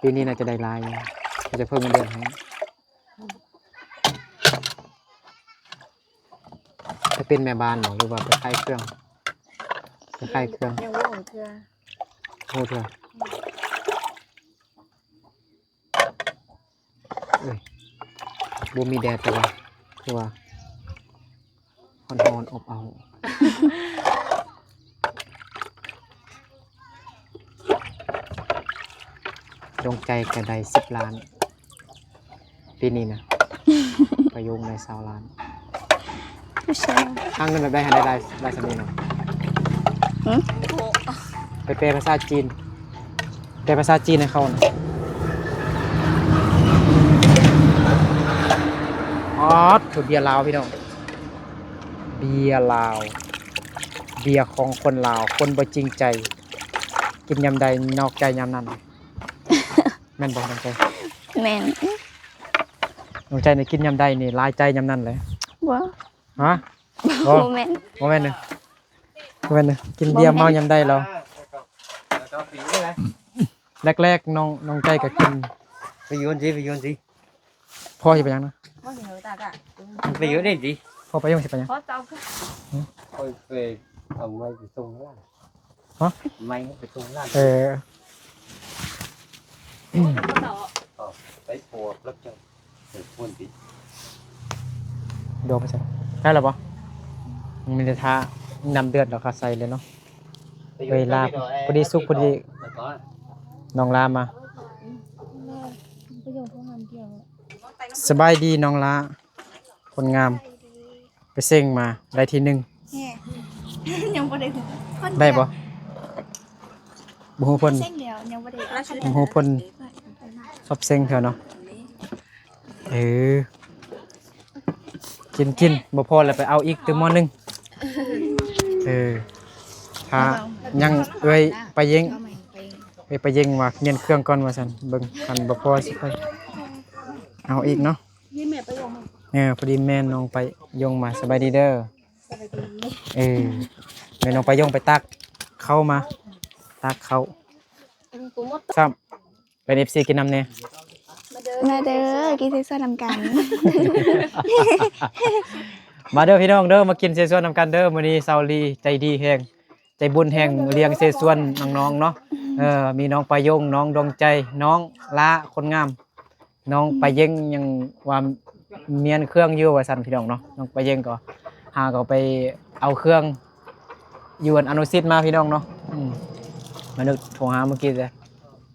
ປີນີ້ໜ້າຈະໄດ້ຫຼາຍ ເຂົາຈະເພີ່ມເງິນເດືອນໃຫ້. ໄປເປັນແມ່ບ້ານບໍ່ ຫຼືວ່າໄປຂາຍເຄື່ອງ? ໄປຂາຍເຄື່ອງ ຍັງບໍ່ຮູ້ເທື່ອ ບໍ່ຮູ້ເທື່ອ. ເອີຍ ບໍ່ມີແດດ ແຕ່ວ່າຄືວ່າຮ້ອນໆ ອົບເອົາ. ດວງໃຈກໍໄດ້ສິບລ້ານ ປີນີ້ນະ ປາໂຍງໄດ້ຊາວລ້ານ. ຫາເງິນແບບໃດໃຫ້ໄດ້ຫຼາຍ ຫຼາຍສ່ຳນີ້ເນາະ? ຫື? ໄປແປພາສາຈີນ ແປພາສາຈີນໃຫ້ເຂົານະ. ອອດ ເບຍລາວພີ່ນ້ອງ ເບຍລາວ ເບຍຂອງຄົນລາວ ຄົນບໍ່ຈິງໃຈ ກິນຍາມໃດນອກໃຈຍາມນັ້ນ. ແມ່ນບໍ່ນ້ອງໃຈ? ແມ່ນ. ນ້ອງໃຈນີ້ກິນຍາມໃດນີ້ຫຼາຍໃຈຍາມນັ້ນເລີຍ. ບໍ່. ຮະ? ບໍ່ ບໍ່ແມ່ນ ບໍ່ແມ່ນເດີ ບໍ່ແມ່ນເດີ ກິນເບຍເມົາຍາມໃດແລ້ວ. ແລກໆ ນ້ອງ ນ້ອງໃຈກໍກິນ ໄປຢູ່ຫັ້ນຊິ ໄປຢູ່ຫັ້ນຊິ. ພໍ່ຊິໄປຫຍັງນະ? ໄປຢູ່ນີ້ຕິ. ພໍ່ໄປຢູ່ຊິໄປຫຍັງ? ຂ້ອຍໄປເອົາໄມ້ໄປສົ່ງຫຼານ. ຮະ? ໄມ້ໄປສົ່ງຫຼານ. ເອີ. ໄປປອບແລ້ວເຈົ້າ ເອີ ຄວນຕິດ ດອກໄປໃສ່ ໄດ້ແລ້ວບໍ່? ມັນມີແຕ່ຖ້ານ້ຳເດືອດແລ້ວກໍໃສ່ເລີຍເນາະ. ເອີຍ ລາບ ພໍດີສຸກພໍດີ ນ້ອງລາມາ. ສະບາຍດີນ້ອງລາ ຄົນງາມ ໄປເສັງມາໄດ້ທີໜຶ່ງ. ແນ່ ຍັງບໍ່ໄດ້ ໄດ້ບໍ່? ບໍ່ຮູ້ເພິ່ນ ເສັງແລ້ວ ຍັງບໍ່ໄດ້ ບໍ່ຮູ້ເພິ່ນຊອບເສັງເທື່ອເນາະ. ເອີ ກິນ ກິນ ບໍ່ພໍແລ້ວໄປເອົາອີກຕື່ມໝໍ້ໜຶ່ງ. ເອີ ຖ້າຍັງເອື້ອຍປາເຢັງ ເອື້ອຍປາເຢັງວ່າມ້ຽນເຄື່ອງກ່ອນວ່າຊັ້ນ. ເບິ່ງ ຄັນບໍ່ພໍຊິໄປເອົາອີກເນາະ. ເອີ ພໍດີແມ່ນ້ອງປາຍົງມາ. ສະບາຍດີເດີ. ສະບາຍດີ. ເອີ ແມ່ນ້ອງປາຍົງໄປຕັກເຂົ້າມາ ຕັກເຂົ້າ ອືມ ກູໝົດ ຊ້ຳ ເປັນເອັຟຊີກິນນຳແດ່. ມາເດີ ມາເດີ ກິນເຊຊວນນຳກັນ. ມາເດີພີ່ນ້ອງເດີ ມາກິນເຊຊວນນຳກັນເດີ. ມື້ນີ້ສາວລີໃຈດີແຮງ ໃຈບຸນແຮງ ລ້ຽງເຊຊວນນ້ອງໆເນາະ. ເອີ ມີນ້ອງປາຍົງ ນ້ອງດວງໃຈ ນ້ອງລາຄົນງາມ ນ້ອງປາເຢັງຍັງວ່າມ້ຽນເຄື່ອງຢູ່ວ່າຊັ້ນພີ່ນ້ອງເນາະ. ນ້ອງປາເຢັງກໍຫາກໍໄປເອົາເຄື່ອງຢູ່ອັນອະນຸສິດມາພີ່ນ້ອງເນາະ. ອືມ ມານຶກໂທຫາມື້ກີ້ແຫຼະ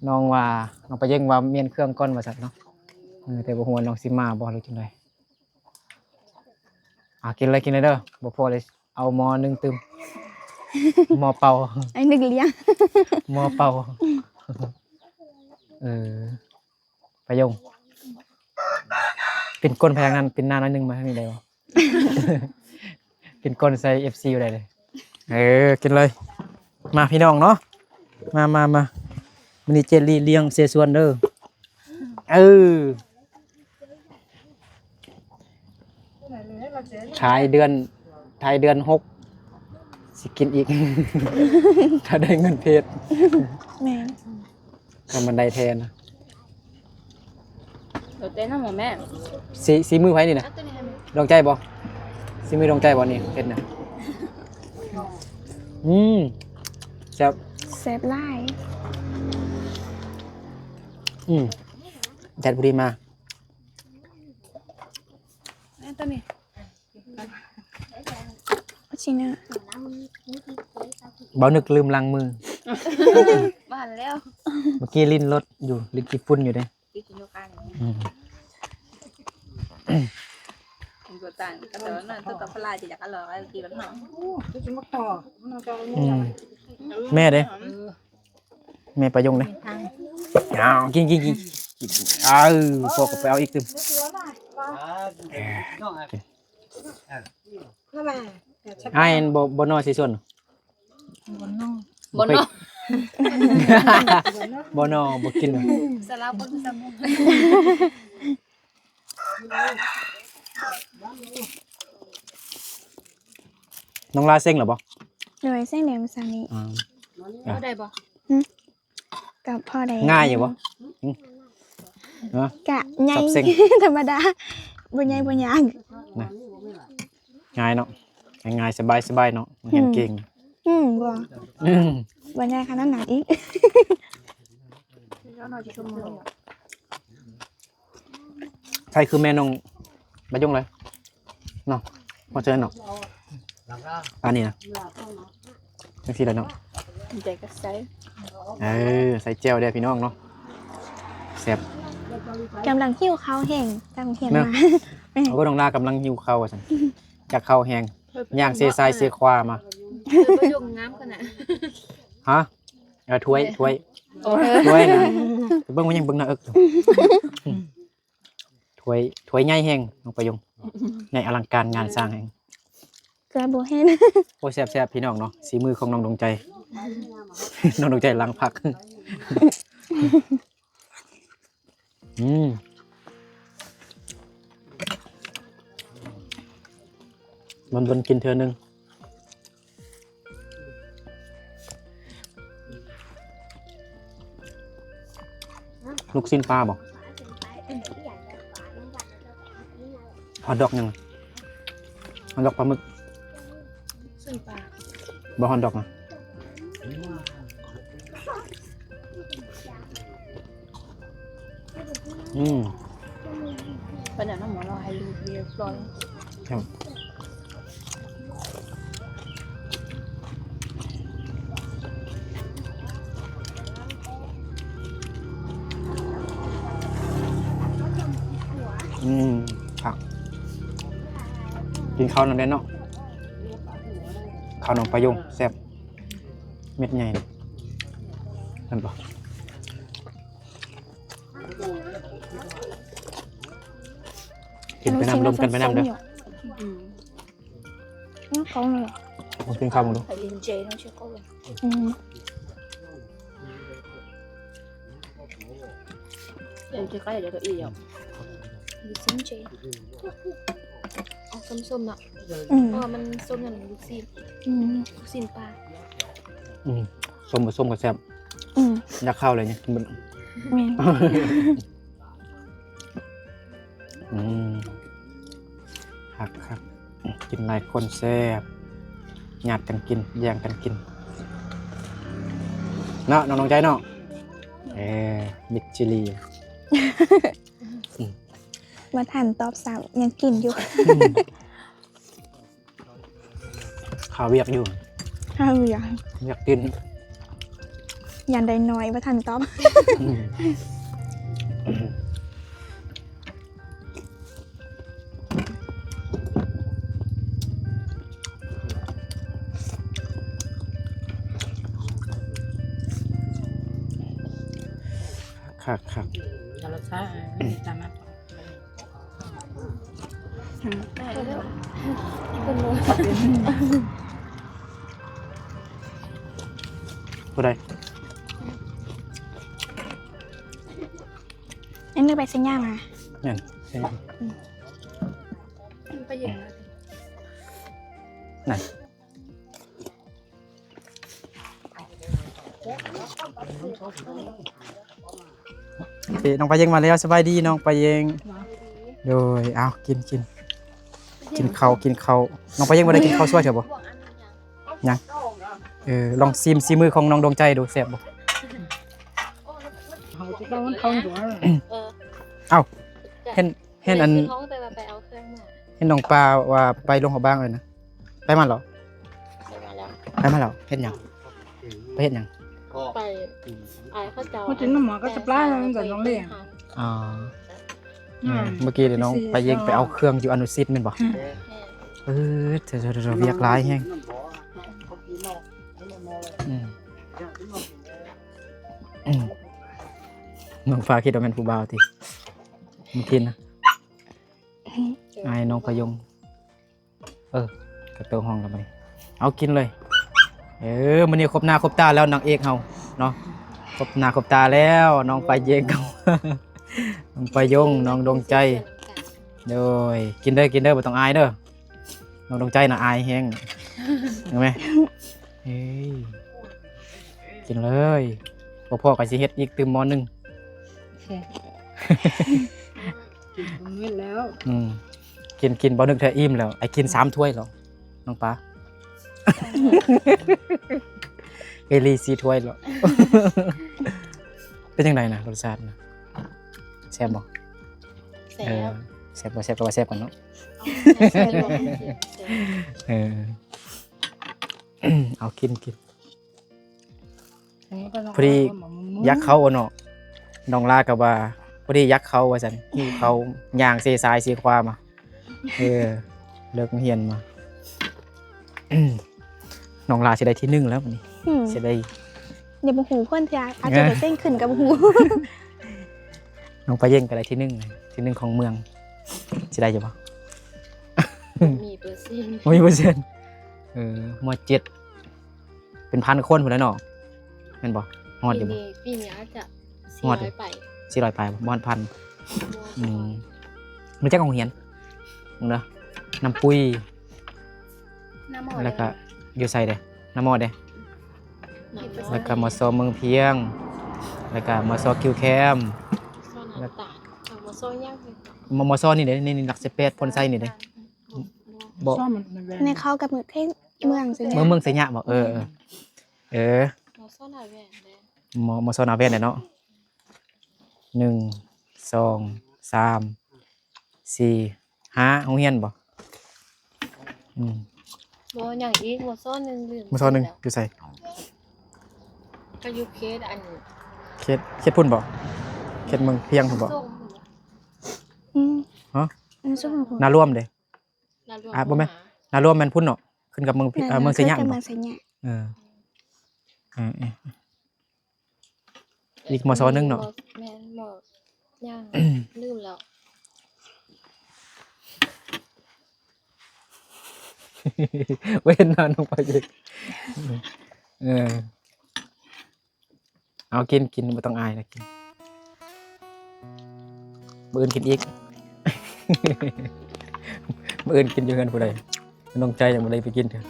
ນ້ອງວ່າ ນ້ອງປາເຢັງວ່າມ້ຽນເຄື່ອງກ່ອນວ່າຊັ້ນເນາະ. ເອີ ແຕ່ບໍ່ຮູ້ວ່ານ້ອງຊິມາບໍ່ ຫຼືຈັ່ງໃດ. ອ່າ ກິນເລີຍ ກິນເລີຍເດີ ບໍ່ພໍເລີຍ ເອົາໝໍ້ໜຶ່ງຕື່ມ ໝໍ້ເປົ່າ ໄອ້ນຶກລ້ຽງ ໝໍ້ເປົ່າ. ເອີ ປາຍົງ ປິ່ນກົ້ນໄປທາງນັ້ນ ປິ່ນໜ້າໜ້ອຍໜຶ່ງມາທາງນີ້ໄດ້ບໍ່? ປິ່ນກົ້ນໃສ່ເອັຟຊີຢູ່ໄດ້ເລີຍ. ເອີ ກິນເລີຍ ມາພີ່ນ້ອງເນາະ ມາ ມາ ມາ. ມື້ນີ້ເຈລີລ້ຽງເຊຊວນເດີ. ເອີ ທ້າຍເດືອນ ທ້າຍເດືອນຫົກ ຊິກິນອີກ ຖ້າໄດ້ເງິນເພຈ. ແມ່ນ ຖ້າມັນໄດ້ແທ້ນະ. ໂດດເຕັ້ນນຳບໍ່ແມ່? ສີ ສີມືໃຜນີ້ນະ? ດວງໃຈບໍ່? ສີມືດວງໃຈບໍ່ນີ້ເຮັດນະ? ອືມ ແຊບ ແຊບຫຼາຍ. ອືມ ແດດພໍດີມາ. ແມ່ນຕົວນີ້ ຊິນະ ບໍ່ນຶກລືມລ້າງມື. ບໍ່ທັນແລ້ວ ເມື່ອກີ້ຫຼິ້ນລົດຢູ່ ຫຼິ້ນຂີ້ຝຸ່ນຢູ່ເດ້. ອືມ ແມ່ເດ້ ແມ່ປາຍົງເດ້. ເອົາ ກິນ ກິນ ກິນ ເອົາ ພໍ່ກໍໄປເອົາອີກຕື່ມ. ອ້າຍ ບໍ່ ບໍ່ນອນຊິຊວນ ບໍ່ນອນ ບໍ່ນອນ ບໍ່ນອນ ບໍ່ກິນ ສາລາບໍ່ກິນ. ນ້ອງລາເສັງແລ້ວບໍ່? ໂດຍ ເສັງແລ້ວມື້ເຊົ້ານີ້. ອືມ ພໍໄດ້ບໍ່? ຫຶ ກໍພໍໄດ້. ງ່າຍຢູ່ບໍ່? ຫຶ ຮະ? ກະໃຫຍ່ ສັບເສັງ ທຳມະດາ ບໍ່ໃຫຍ່ບໍ່ຍາກນະ. ງ່າຍເນາະ ງ່າຍໆ ສະບາຍໆເນາະ ຮຽນເກັ່ງ. ອືມ ບໍ່ ອືມ ບໍ່ໃຫຍ່ຂະໜາດນັ້ນອີກ. ໃຜຄືແມ່ນ້ອງປາຍົງເລີຍເນາະ ບໍ່ເຈີເນາະ ປານນີ້ນະ ຈັ່ງຊີ້ລະເນາະ. ໃຈກໍໃສ່ ເອີ ໃສ່ແຈ່ວເດ້ພີ່ນ້ອງເນາະ ແຊບ. ກຳລັງຫິວເຂົ້າແຮງ ຕາມໂຮງຮຽນມາ. ໂອ້ ນ້ອງລາກຳລັງຫິວເຂົ້າວ່າຊັ້ນ ຢາກເຂົ້າແຮງ ຍ່າງເຊຊ້າຍເຊຂວາມາ. ປາຍົງງາມຂະໜາດ ຮະ? ເອີ ຖ້ວຍ ຖ້ວຍ ໂອ້ ຖ້ວຍນະ ເບິ່ງມັນຍັງເບິ່ງໜ້າເອິກຢູ່. ຖ້ວຍ ຖ້ວຍໃຫຍ່ແຮງ ນ້ອງປາຍົງ ໃຫຍ່ອະລັງການງານສ້າງແຮງ. ເກືອບໍ່ເຫັນ. ໂອ້ ແຊບໆ ພີ່ນ້ອງເນາະ ສີມືຂອງນ້ອງດວງໃຈ ນ້ອງດວງໃຈລ້າງຜັກ. ອືມ ມັນ ມັນກິນເທື່ອໜຶ່ງ. ລູກຊີ້ນປາບໍ່? ຮອດດອກຍັງ? ຮອດດອກປາໝຶກ? ຊີ້ນປາ ບໍ່ ຮອດດອກນະ. ອືມ ປານນັ້ນເນາະ ໝໍລາວໃຫ້ລູກຮຽບຮ້ອຍ. ອືມ ຄັກ ກິນເຂົ້ານຳແດ່ເນາະ ເຂົ້າໜອງປາຍົງແຊບ ເມັດໃຫຍ່ ເຫັນບໍ່? ກິນໄປນຳ ລົມກັນໄປນຳເດີ. ອືມ ອືມ ເຂົານີ້ ກິນເຂົ້າເບິ່ງດູ. ອືມ ເອີ ໃກ້ໆ ດຽວເກົ້າອີ່ແລ້ວ. ລູກຊີ້ນເຈ ອອກສົ້ມໆ ເນາະ. ອືມ ເພາະວ່າມັນສົ້ມຍ້ອນລູກຊີ້ນ. ອືມ ລູກຊີ້ນປາ. ອືມ ສົ້ມບໍ່ສົ້ມກໍແຊບ. ອືມ ຢາກເຂົ້າເລີຍນີ້. ແມ່ນ. ອືມ ຄັກໆ ກິນຫຼາຍຄົນແຊບ ຍາດກັນກິນ ແຍ່ງກັນກິນເນາະ ນ້ອງດວງໃຈເນາະ. ເອີ ມິດຈີຣີ ອືມ ບໍ່ທັນຕອບຊ້ຳ ຍັງກິນຢູ່. ອືມ ຄາວຽກຢູ່ ຄາວຽກ ວຽກກິນ ຢ້ານໄດ້ໜ້ອຍ ບໍ່ທັນຕອບ. ອືມ ຄັກໆ ຕາມມາ. ຜູ້ໃດ? ອັນນີ້ໄປສັນຍາມາ. ແມ່ນ ໄປເຢັນ ນັ້ນ. ເອີ ນ້ອງປາເຢັງມາແລ້ວ. ສະບາຍດີນ້ອງປາເຢັງ. ໂດຍ ເອົາ ກິນ ກິນ ກິນເຂົ້າ ກິນເຂົ້າ. ນ້ອງປາເຢັງບໍ່ໄດ້ກິນເຂົ້າຊ່ວຍເທື່ອບໍ່? ຍັງ. ເອີ ລອງຊີມສີມືຂອງນ້ອງດວງໃຈດູ ແຊບບໍ່? ເອົ້າ ເຫັນ ເຫັນອັນ ເຫັນນ້ອງປາວ່າໄປຫຼວງພະບາງເອີນະ. ໄປມາແລ້ວ ໄປມາແລ້ວ. ໄປມາແລ້ວ ເຮັດຫຍັງ? ໄປເຮັດຫຍັງ? ໄປອາຍເຂົາເຈົ້າ ມາກິນນ້ຳໝໍກັບສະປາ ແຕ່ງສາວ ກັບນ້ອງເລ. ອໍ ອືມ ເມື່ອກີ້ນ້ອງປາເຢັງໄປເອົາເຄື່ອງຢູ່ອະນຸສິດແມ່ນບໍ່? ແມ່ນ. ເອີ ເທ ເທ ເທ ວຽກຫຼາຍແຮງ. ອືມ ອືມ ນ້ອງຟ້າຄິດວ່າແມ່ນຜູ້ບ່າວຕິ? ເມື່ອກີ້ນະ ອາຍນ້ອງປາຍົງ. ເອີ ກະໂຕຫ້ອງແລ້ວບັດນີ້ ເອົາກິນເລີຍ. ເອີ ມື້ນີ້ຄົບໜ້າຄົບຕາແລ້ວ ນາງເອກເຮົາເນາະ ຄົບໜ້າຄົບຕາແລ້ວ ນ້ອງປາເຢັງ ນ້ອງປາຍົງ ນ້ອງດວງໃຈ. ໂດຍ ກິນເດີ ກິນເດີ ບໍ່ຕ້ອງອາຍເດີ ນ້ອງດວງໃຈນະອາຍແຮງ ເຫັນໄໝ? ເອີຍ ກິນເລີຍ ບໍ່ພໍກໍຊິເຮັດອີກຕື່ມໝໍ້ໜຶ່ງ. ກິນບໍ່ໝົດແລ້ວ. ອືມ ກິນ ກິນບໍ່ນຶກເທື່ອອີ່ມແລ້ວ ໄອ້ກິນສາມຖ້ວຍແລ້ວ ນ້ອງປາ ເອລີສີ່ຖ້ວຍແລ້ວ. ເປັນຈັ່ງໃດນະ ລົດຊາດນະ ແຊບບໍ່? ແຊບ. ເອີ ແຊບບໍ່ແຊບກໍວ່າແຊບກ່ອນເນາະ. ເອີ ເອົາ ກິນ ກິນ. ພໍດີຢາກເຂົ້າເນາະ ນ້ອງລາກໍວ່າ ພໍດີຢາກເຂົ້າວ່າຊັ້ນ ຫິວເຂົ້າ ຍ່າງເຊຊ້າຍເຊຂວາມາ. ເອີ ເລີກໂຮງຮຽນມາ ນ້ອງລາຊິໄດ້ທີໜຶ່ງແລ້ວບັດນີ້. ອືມ ຊິໄດ້ ຍັງບໍ່ຮູ້ເພິ່ນເທື່ອ ອາດຈະໄດ້ເສັງຂຶ້ນກໍບໍ່ຮູ້. ນ້ອງປາເຢັງກໍໄດ້ທີໜຶ່ງ ທີໜຶ່ງຂອງເມືອງ ຊິໄດ້ຢູ່ບໍ່? ມີເປີເຊັນ ບໍ່ມີເປີເຊັນ. ເອີ ມໍເຈັດ ເປັນພັນຄົນພຸ້ນແຫຼະເນາະ ແມ່ນບໍ່? ຮອດຢູ່ບໍ່? ປີນີ້ ປີນີ້ອາດຈະ ຮອດຢູ່ ສີ່ຮ້ອຍປາຍ ສີ່ຮ້ອຍປາຍບໍ່? ບໍ່ຮອດພັນ. ບໍ່ ອືມ ຮູ້ຈັກໂຮງຮຽນ? ເບິ່ງເດີ ນ້ຳປຸ້ຍ ນ້ຳໝໍ້ ແລ້ວກະ ເດ້ ຢູ່ໃສເດ້? ນ້ຳໝໍ້ເດ້ ແລ້ວກະ ມຊ ເມືອງພຽງ ແລ້ວກະ ມຊ ຄິວແຄມ ແລ້ວ ມຊ ຫຍັງ? ມຊ ນີ້ເດ້ ນີ້ ນີ້ ຫຼັກສິບແປດ ໂພນໄຊນີ້ເດ້. ບໍ່ ໃນເຂົ້າກັບເມືອງເພງ ເມືອງໄຊຍະ ເມືອງ ເມືອງໄຊຍະບໍ່? ເອີ ເອີ ເອີ ມຊ ໜ້າແວ່ນເດ້ ມ ມຊ ໜ້າແວ່ນເດ້ເນາະ. ໜຶ່ງ ສອງ ສາມ ສີ່ ຫ້າ ໂຮງຮຽນບໍ່? ອືມ ບໍ່ ຍັງອີກ ໝໍ້ຊອນໜຶ່ງ ລືມ ໝໍ້ຊອນໜຶ່ງຢູ່ໃສ? ກໍຢູ່ເຂດອັນ ເຂດ ເຂດພຸ້ນບໍ່? ເຂດເມືອງພຽງພຸ້ນບໍ່? ອືມ ຮະ? ອັນຊົງພຸ້ນ ນາລວມເດ້? ນາລວມ ອ່າ ບໍ່ແມ່ນ ນາລວມແມ່ນພຸ້ນເນາະ ຂຶ້ນກັບເມືອງ ນາ ເອີ ເມືອງໄຊຍະ ຂຶ້ນກັບເມືອງໄຊຍະ ເອີ ເອີ ເອີ ອີກ ມສ ໜຶ່ງເນາະ ແມ່ນ ມ ຍັງ ລືມແລ້ວ ບໍ່ເຫັນໜ້ານ້ອງປາເຢັກ ເອີ ເອົາ ກິນ ກິນ ບໍ່ຕ້ອງອາຍນະ ກິນ ມື້ອື່ນກິນອີກ ມື້ອື່ນກິນຢູ່ເຮືອນຜູ້ໃດ? ນ້ອງໃຈຍັງບໍ່ໄດ້ໄປກິນເທື່ອ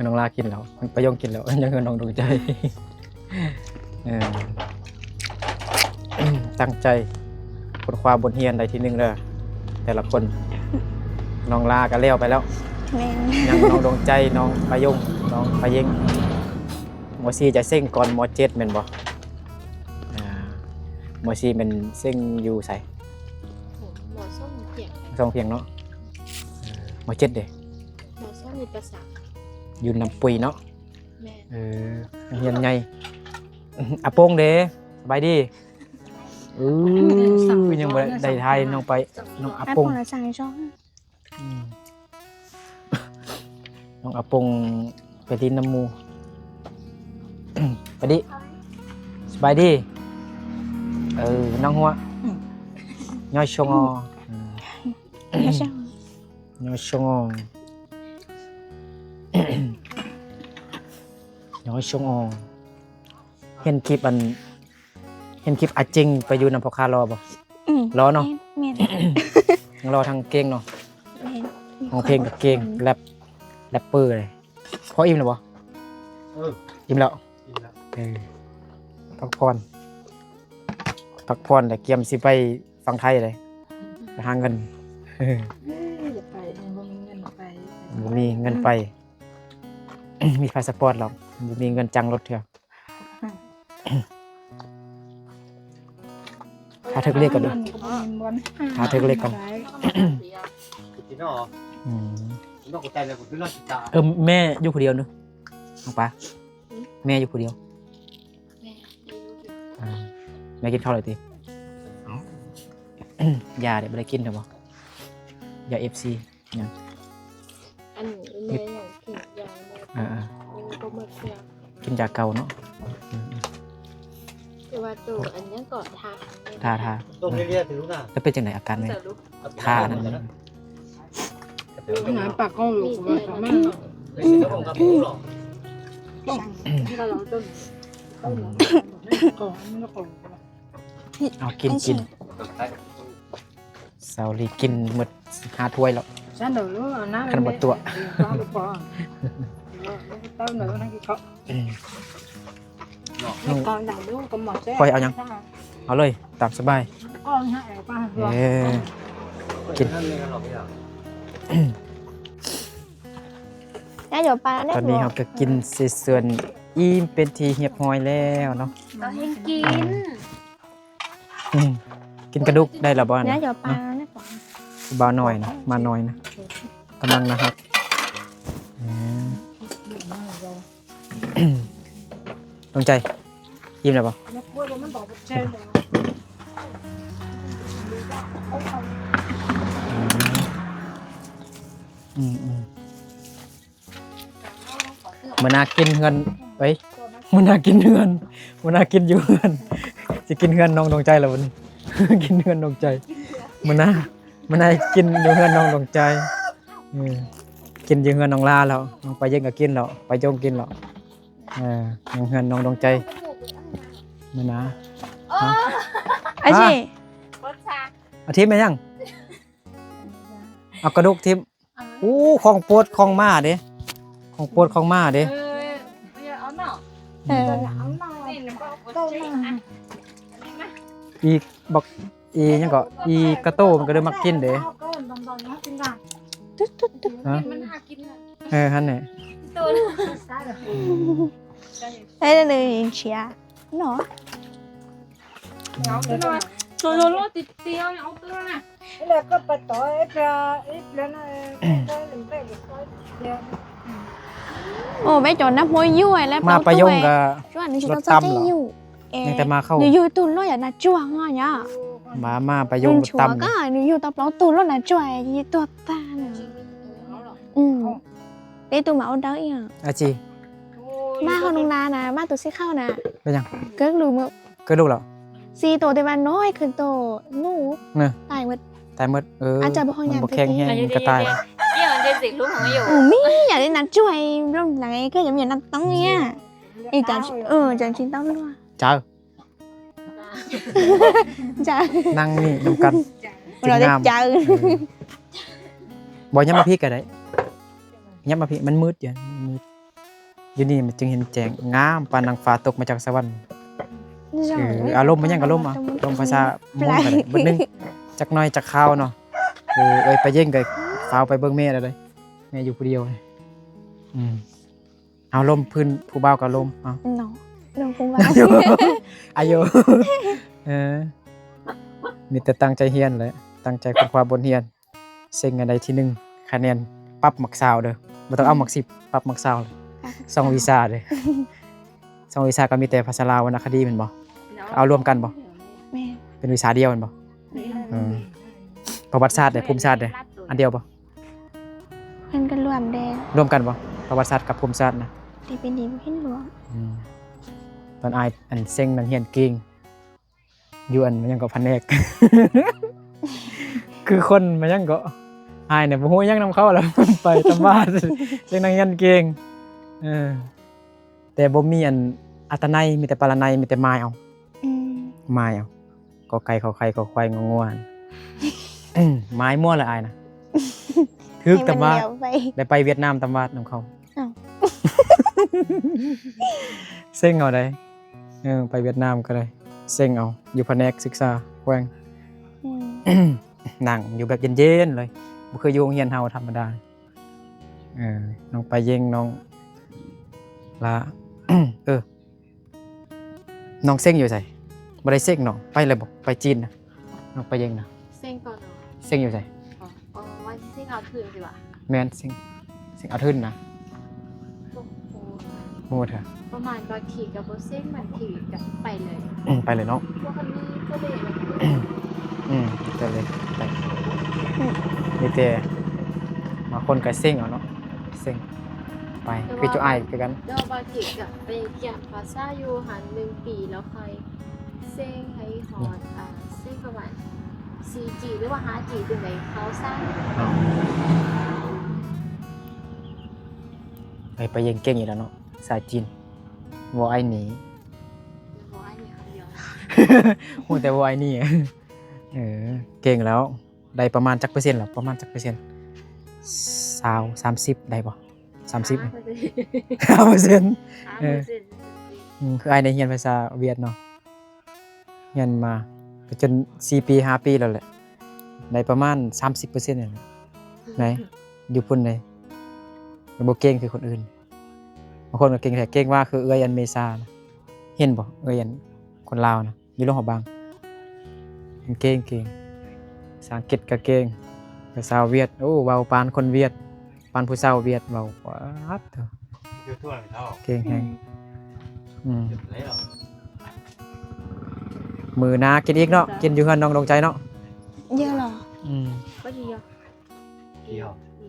ນ້ອງລາກິນແລ້ວ ປາຍົງກິນແລ້ວ ຍັງເຮືອນນ້ອງດວງໃຈ ເອີ ຕັ້ງໃຈຄົ້ນຄວ້າບົດຮຽນໄດ້ທີໜຶ່ງເດີ ແຕ່ລະຄົນ ນ້ອງລາກໍແລ້ວໄປແລ້ວ ແມ່ນ ຍັງນ້ອງດວງໃຈ ນ້ອງປາຍົງ ນ້ອງປາເຢັງ ມ.ສີ່ ຈະເສັງກ່ອນ ມ.ເຈັດ ແມ່ນບໍ່? ອ່າ ມ.ສີ່ ແມ່ນເສັງຢູ່ໃສ? ມ.ສອງພຽງ ມ.ສອງພຽງເນາະ ເອີ ມ.ເຈັດ ເດ້? ມ.ສອງ ຢູ່ປາສາດ ຢູ່ນ້ຳປຸຍເນາະ ແມ່ນ ເອີ ໂຮງຮຽນໃຫຍ່ ອາປົງເດ້? ສະບາຍດີ ເອີ ຍັງບໍ່ໄດ້ ໄດ້ຖ່າຍນ້ອງໄປ ນ້ອງອາປົງ ອາປົງລະສັ່ງໃຫ້ຊ່ອງ ອືມ ນ້ອງອາປົງໄປຫຼິ້ນນຳໝູ່ ໄປດິ ສະບາຍດີ ເອີ ນ້ອງຫົວ ອືມ ຍ້ອຍຊົງອໍ ອືມ ຍ້ອຍຊົງ ຍ້ອຍຊົງອໍ ຍ້ອຍຊົງອໍ ເຫັນຄລິບອັນ ເຫັນຄລິບອາເຈັງໄປຢູ່ນຳພໍ່ຄ້າຫຼໍ່ບໍ່? ອືມ ຫຼໍ່ເນາະ ແມ່ນ ແມ່ນ ທັງຫຼໍ່ທັງເກັ່ງເນາະ ແມ່ນ ຮ້ອງເພງກໍເກັ່ງ ແຣັບ ແຣັບເປີເລີຍ ພໍອີ່ມແລ້ວບໍ່? ເອີ ອີ່ມແລ້ວ ອີ່ມແລ້ວ ເອີ ພັກຜ່ອນ ພັກຜ່ອນແລ້ວ ກຽມຊິໄປຝັ່ງໄທເລີຍ ໄປຫາເງິນ ເອີ ຢາກໄປ ບໍ່ມີເງິນໄປ ບໍ່ມີເງິນໄປ ມີພາສະປອດແລ້ວ ບໍ່ມີເງິນຈ້າງລົດເທື່ອ ຫາຖືກເລກກ່ອນເດີ ຫາຖືກເລກກ່ອນ ອືມ ເອີ ແມ່ຢູ່ຜູ້ດຽວເນາະ ນ້ອງປາ ແມ່ຢູ່ຜູ້ດຽວ ແມ່ ອ່າ ແມ່ກິນເຂົ້າແລ້ວຕິ? ເອົ້າ ຢາເດ ບໍ່ໄດ້ກິນແລ້ວບໍ່? ຢາເອັບຊີ ຫຍັງ? ອັນແມ່ຫຍັງກິນຢາ ອ່າໆ ເອີ ບໍ່ໝົດເທື່ອ ກິນຢາເກົ່າເນາະ ອືມໆ ແຕ່ວ່າໂຕອັນຫຍັງກໍ ທາ ທາ ທາ ແລ້ວເປັນຈັ່ງໃດອາການແມ່? ທາອັນນັ້ນ ອືມ ເອົາ ກິນ ກິນ ສາວລີກິນໝົດຫ້າຖ້ວຍແລ້ວ ຄັນບໍ່ຕົວະ ອືມ ຂ້ອຍເອົາຫຍັງ? ເອົາເລີຍ ຕາມສະບາຍ ເອີ ກິນ ຕອນນີ້ເຮົາກໍກິນເສດສ່ວນອີ່ມເປັນທີ່ຮຽບຮ້ອຍແລ້ວເນາະ ເອົາແຮງກິນ ອືມ ກິນກະດູກໄດ້ລະບໍ່? ນະ ເນາະ ບ່າວນ້ອຍນະ ມານ້ອຍນະ ກຳລັງໜ້າຮັກ ອືມ ດວງໃຈ ອີ່ມແລ້ວບໍ່? ອືມ ອືມ ມື້ໜ້າກິນເຮືອນ ເອີຍ ມື້ໜ້າກິນເຮືອນ ມື້ໜ້າກິນຢູ່ເຮືອນ ຊິກິນເຮືອນນ້ອງດວງໃຈແລ້ວບັດນີ້ ກິນເຮືອນດວງໃຈ ມື້ໜ້າ ມື້ໜ້າກິນຢູ່ເຮືອນນ້ອງດວງໃຈ ເອີ ກິນຢູ່ເຮືອນນ້ອງລາແລ້ວ ນ້ອງປາເຢັງກໍກິນແລ້ວ ປາຍົງກິນແລ້ວ ເອີ ຍັງເຮືອນນ້ອງດວງໃຈ ມື້ໜ້າ ອາ ອາ ອາທິດແມ່ນຫຍັງ? ເອົາກະດູກຖິ້ມ ໂອ້ ຂອງໂປດຂອງໝາເດ້ ຂອງໂປດຂອງໝາເດ້ ເອີ ເອົາເນາະ ເອີ ອີກບັກ ອີຫຍັງເກາະ ອີກະໂຕມັນກໍເດີມັກກິນເດ້ ຮະ ເອີ ຫັ້ນແຫຼະ ໂຕ ເອີ ເນາະ ເອົາເນາະ Rồi, rồi, lốt tí, tí, ôi, ông Tư này. Thế là có bà tỏi, ép ra, ép ra nó, ép ra, đừng có để coi. ໂອ້ ໄປຈອນນຳຫ້ວຍຢູ່ແລ້ວ ມາປາຍົງກໍ ຊ່ວງນີ້ຊິຕ້ອງໃຊ້ຢູ່ ເອ ຍັງແຕ່ມາເຂົ້າ ຢູ່ ຢູ່ຕູ້ລົດ ຢ່ານະຈົວງ ເນາະ ມາ ມາປາຍົງ ຕົວກໍຢູ່ຕໍ່ເປົາຕູ້ລົດນະ ຊ່ວຍຢູ່ຕົວຕານະ ອືມ ເຕະຕູ້ມາອອເດີອີ່ຫຍັງ ອາຈີ ມາເຮົາໂຮງນານະ ມາໂຕສີຂາວນະ ເປັນຫຍັງ ເກີກລູກມື້ ເກີກລູກແລ້ວ ສີ່ໂຕ ແຕ່ວ່ານ້ອຍຄືໂຕໜູ ນະ ຕາຍໝົດ ຕາຍໝົດ ເອີ ອາດຈະບໍ່ຮ້ອງຫຍັງ ມັນບໍ່ແຂງແຮງ ມັນກໍຕາຍ ເອີ ມີ ຢ່າໄດ້ນັດຊ່ວຍລົງໄຫຼ ກໍຢ່າມີນັດຕ້ອງເນຍ ອີກຈັງ ເອີ ຈັງຊິຕ້ອງ ເຈົ້າ ເຈົ້າ ນັ່ງນີ້ນຳກັນ ເຈົ້າ ເຈົ້າ ເອີ ບໍ່ ຍັບມາພີ້ກໍໄດ້ ຍັບມາພີ້ ມັນມືດຢູ່ ມັນມືດ ຢູ່ນີ້ມັນຈຶ່ງເຫັນແຈ້ງ ງາມປານນາງຟ້າຕົກມາຈາກສະຫວັນ ເອີ ອາລົມມັນຫຍັງກໍລົມ ອາລົມພາສາມ່ວນກໍໄດ້ ບາດໜຶ່ງ ຈັກໜ້ອຍຈັກຄາວເນາະ ເອີ ເອີຍ ໄປເຢັງກໍຟ້າວໄປເບິ່ງແມ່ແລ້ວເດ້ ແມ່ຢູ່ຜູ້ດຽວ ອືມ ເອົາລົມພື້ນ ຜູ້ບ່າວກໍລົມ ເອົາ ເນາະ ລົມຜູ້ບ່າວ ອາຍຸ ເອີ ມີແຕ່ຕັ້ງໃຈຮຽນແຫຼະ ຕັ້ງໃຈຄົ້ນຄວ້າບົດຮຽນ ເສັງໃຫ້ໄດ້ທີໜຶ່ງ ຄະແນນປັບໝາກຊາວເດີ ບໍ່ຕ້ອງເອົາໝາກສິບ ປັບໝາກຊາວ ສອງວິຊາເດີ ສອງວິຊາກໍມີແຕ່ພາສາລາວ ວັນນະຄະດີແມ່ນບໍ່? ເອົາລວມກັນບໍ່? ແມ່ນ ເປັນວິຊາດຽວແມ່ນບໍ່? ແມ່ນ ເອີ ປະຫວັດສາດເດ ພູມສາດເດ ອັນດຽວບໍ່? ເພິ່ນກໍລວມແດ່ ລວມກັນບໍ່? ປະຫວັດສາດກັບພູມສາດນະ ແຕ່ປີນີ້ບໍ່ເຫັນລວມ ອືມ ຕອນອ້າຍອັນເສັງນັ້ນຮຽນເກັ່ງ ຢູ່ອັນຫຍັງເກາະ ພະແນກ ຄືຄົນມາຫຍັງເກາະ ອ້າຍນີ້ບໍ່ຮູ້ຫຍັງນຳເຂົາແລ້ວ ໄປຕາມບ້ານ ເສັງນັກຮຽນເກັ່ງ ເອີ ແຕ່ບໍ່ມີອັນອັດຕະໄນ ມີແຕ່ປະລະໄນ ມີແຕ່ໝາຍເອົາ ອືມ ໝາຍເອົາ ກອໄກ່ ຂໍໄຂ່ ຄອຄວາຍ ງອງວ ໝາຍມົວແຫຼະອ້າຍນະ ຖືກຕາມບ້ານ ໄດ້ໄປຫວຽດນາມຕາມບ້ານນຳເຂົາ ອ້າວ ເສັງເອົາໃດ ເອີ ໄປຫວຽດນາມກໍໄດ້ ເສັງເອົາ ຢູ່ພະແນກສຶກສາແຂວງ ອືມ ນັ່ງຢູ່ແບບເຢັນໆເລີຍ ບໍ່ຄືຢູ່ໂຮງຮຽນເຮົາທຳມະດາ ເອີ ນ້ອງປາເຢັງ ນ້ອງລາ ເອີ ນ້ອງເສັງຢູ່ໃສ? ບໍ່ໄດ້ເສັງເນາະ ໄປແລ້ວບໍ່? ໄປຈີນນະ ນ້ອງປາເຢັງນະ ເສັງກ່ອນເນາະ ເສັງຢູ່ໃສ? ອໍ ອໍ ວ່າຊິເສັງເອົາທຶນຊິຫວາ? ແມ່ນ ເສັງ ເສັງເອົາທຶນນະ ໂອ້ໂຫ ບໍ່ເທື່ອ ປະມານບາງທີກໍບໍ່ເສັງ ບາງທີກໍໄປເລີຍ ອືມ ໄປເລີຍເນາະ ພວກຄັນມີກໍເລີຍ ອືມ ກໍເລີຍໄປ ມີແຕ່ບາງຄົນກໍເສັງເອົາເນາະ ເສັງໄປ ຄືຈຸອ້າຍຄືກັນ ແຕ່ວ່າບາງທີກໍໄປກຽມພາສາຢູ່ຫັ້ນໜຶ່ງປີ ແລ້ວຄ່ອຍເສັງໃຫ້ຮອດ ອືມ ອ່າ ເສັງປະມານສີ່ຈີ ຫຼືວ່າຫ້າຈີ ຈຶ່ງໄດ້ເຂົ້າຊັ້ນ ໄປ ໄປເຢັງເກັ່ງຢູ່ແລ້ວເນາະ ສາຍຈີນ ບໍ່ອ້າຍໜີ ບໍ່ອ້າຍໜີຄົນດຽວ ຮູ້ແຕ່ບໍ່ອ້າຍໜີ ເອີ ເກັ່ງແລ້ວ ໄດ້ປະມານຈັກເປີເຊັນລະ? ປະມານຈັກເປີເຊັນ? ຊາວ ສາມສິບ ໄດ້ບໍ່? ສາມສິບ ຫ້າເປີເຊັນ ຫ້າເປີເຊັນ ເອີ ຫ້າເປີເຊັນ ອືມ ຄືອ້າຍໄດ້ຮຽນພາສາຫວຽດເນາະ ຮຽນມາກໍຈົນສີ່ປີ ຫ້າປີແລ້ວແຫຼະ ໄດ້ປະມານສາມສິບເປີເຊັນນີ້ແຫຼະ ໃນຢູ່ພຸ້ນເດ້ ບໍ່ເກັ່ງຄືຄົນອື່ນ ບາງຄົນກໍເກັ່ງແທ້ ເກັ່ງວ່າຄືເອື້ອຍອັນເມຊານະ ເຫັນບໍ່? ເອື້ອຍອັນຄົນລາວນະ ຢູ່ຫຼວງພະບາງ ເກັ່ງ ເກັ່ງ ພາສາອັງກິດກໍເກັ່ງ ພາສາຫວຽດ ໂອ້ ເວົ້າປານຄົນຫວຽດ ປານຜູ້ສາວຫວຽດເວົ້າ ປາດໂທ້ ເກັ່ງແຮງ ອືມ ມື້ໜ້າກິນອີກເນາະ ກິນຢູ່ເຮືອນນ້ອງດວງໃຈເນາະ ເຍອະເຫຼືອ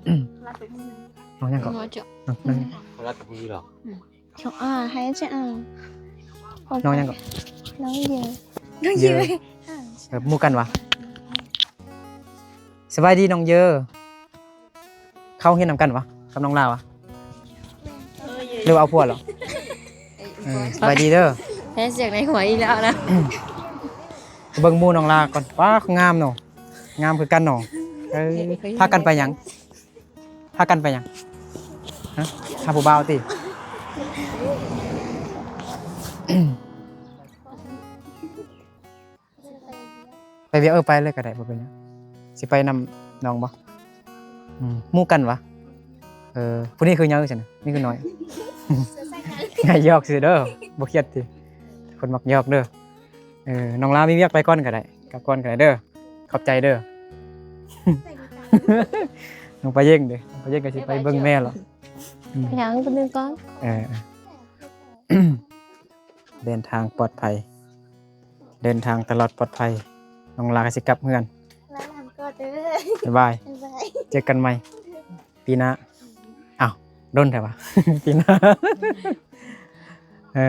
ອືມ ນ້ອງຫຍັງເກາະ? ນ້ອງ ນ້ອງ ນ້ອງຫຍັງເກາະ? ນ້ອງເຢີ ນ້ອງເຢີ ເອີ ໝູ່ກັນຫວາ? ສະບາຍດີນ້ອງເຢີ ເຂົ້າໂຮງຮຽນນຳກັນຫວາ ກັບນ້ອງລາຫວາ? ຫຼືວ່າເອົາຜົວແລ້ວ? ເອີ ສະບາຍດີເດີ ແຮງສຽງໃນຫົວອີກແລ້ວນະ ເບິ່ງໝູ່ນ້ອງລາກ່ອນ ວ້າ ງາມເນາະ ງາມຄືກັນເນາະ ເອີ ພາກັນໄປຫຍັງ? ພາກັນໄປຫຍັງ? ຮະ? ຫາຜູ້ບ່າວຕິ? ໄປວຽກ ເອີ ໄປເລີຍກໍໄດ້ ບໍ່ເປັນຫຍັງ ຊິໄປນຳນ້ອງບໍ່? ອືມ ໝູ່ກັນຫວາ? ເອີ ຜູ້ນີ້ຄືໃຫຍ່ຊັ້ນນະ ນີ້ຄືນ້ອຍ ຫຍອກຊື່ເດີ ບໍ່ຄຽດຕິ ຄົນມັກຫຍອກເດີ ເອີ ນ້ອງລາມີວຽກໄປກ່ອນກໍໄດ້ ກ ກ່ອນກໍໄດ້ເດີ. ຂອບໃຈເດີ. ນ້ອງປາເຢັງເດ ນ້ອງປາເຢັງກໍຊິໄປເບິ່ງແມ່ແລ້ວ. ອືມ ໄປຫາຄົນໜຶ່ງກ່ອນ. ເອີ ເດີນທາງປອດໄພ ເດີນທາງຕະຫຼອດປອດໄພ. ນ້ອງລາກໍຊິກັບເຮືອນ. ລາຫຼານກ່ອນເດີ. ບາຍບາຍ. ບາຍບາຍ. ເຈີກັນໃໝ່ປີໜ້າ. ອ້າວ ດົນແທ້ຫວາ ປີໜ້າ. ເອີ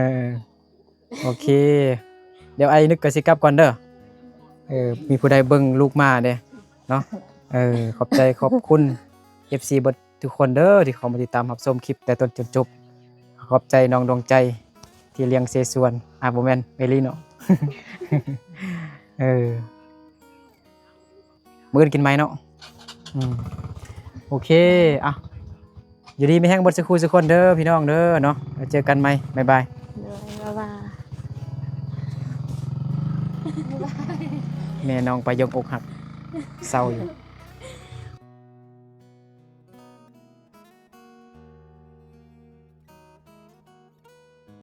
ໂອເຄ ດຽວອ້າຍນຶກກໍຊິກັບກ່ອນເດີ. ເອີ ມີຜູ້ໃດເບິ່ງລູກໝາແດ່ເນາະ. ເອີ ຂອບໃຈຂອບຄຸນ ເອັຟຊີ ເບິດທຸກຄົນເດີ ທີ່ເຂົ້າມາຕິດຕາມຮັບຊົມຄລິບແຕ່ຕົ້ນຈົນຈົບ. ຂອບໃຈນ້ອງດວງໃຈທີ່ລ້ຽງເສສວນ. ອາ ບໍ່ແມ່ນ ເອລີເນາະ. ເອີ ມື້ອື່ນກິນໃໝ່ເນາະ. ອືມ ໂອເຄ ອ່ະ ຢູ່ດີມີແຮງເບິດສູ່ຄູ່ສູ່ຄົນເດີພີ່ນ້ອງເດີເນາະ. ແລ້ວເຈີກັນໃໝ່. ບາຍບາຍ. ໂດຍ ບາຍບາຍ. ແມ່ນ້ອງປາຍົງອົກຫັກເສົ້າຢູ່.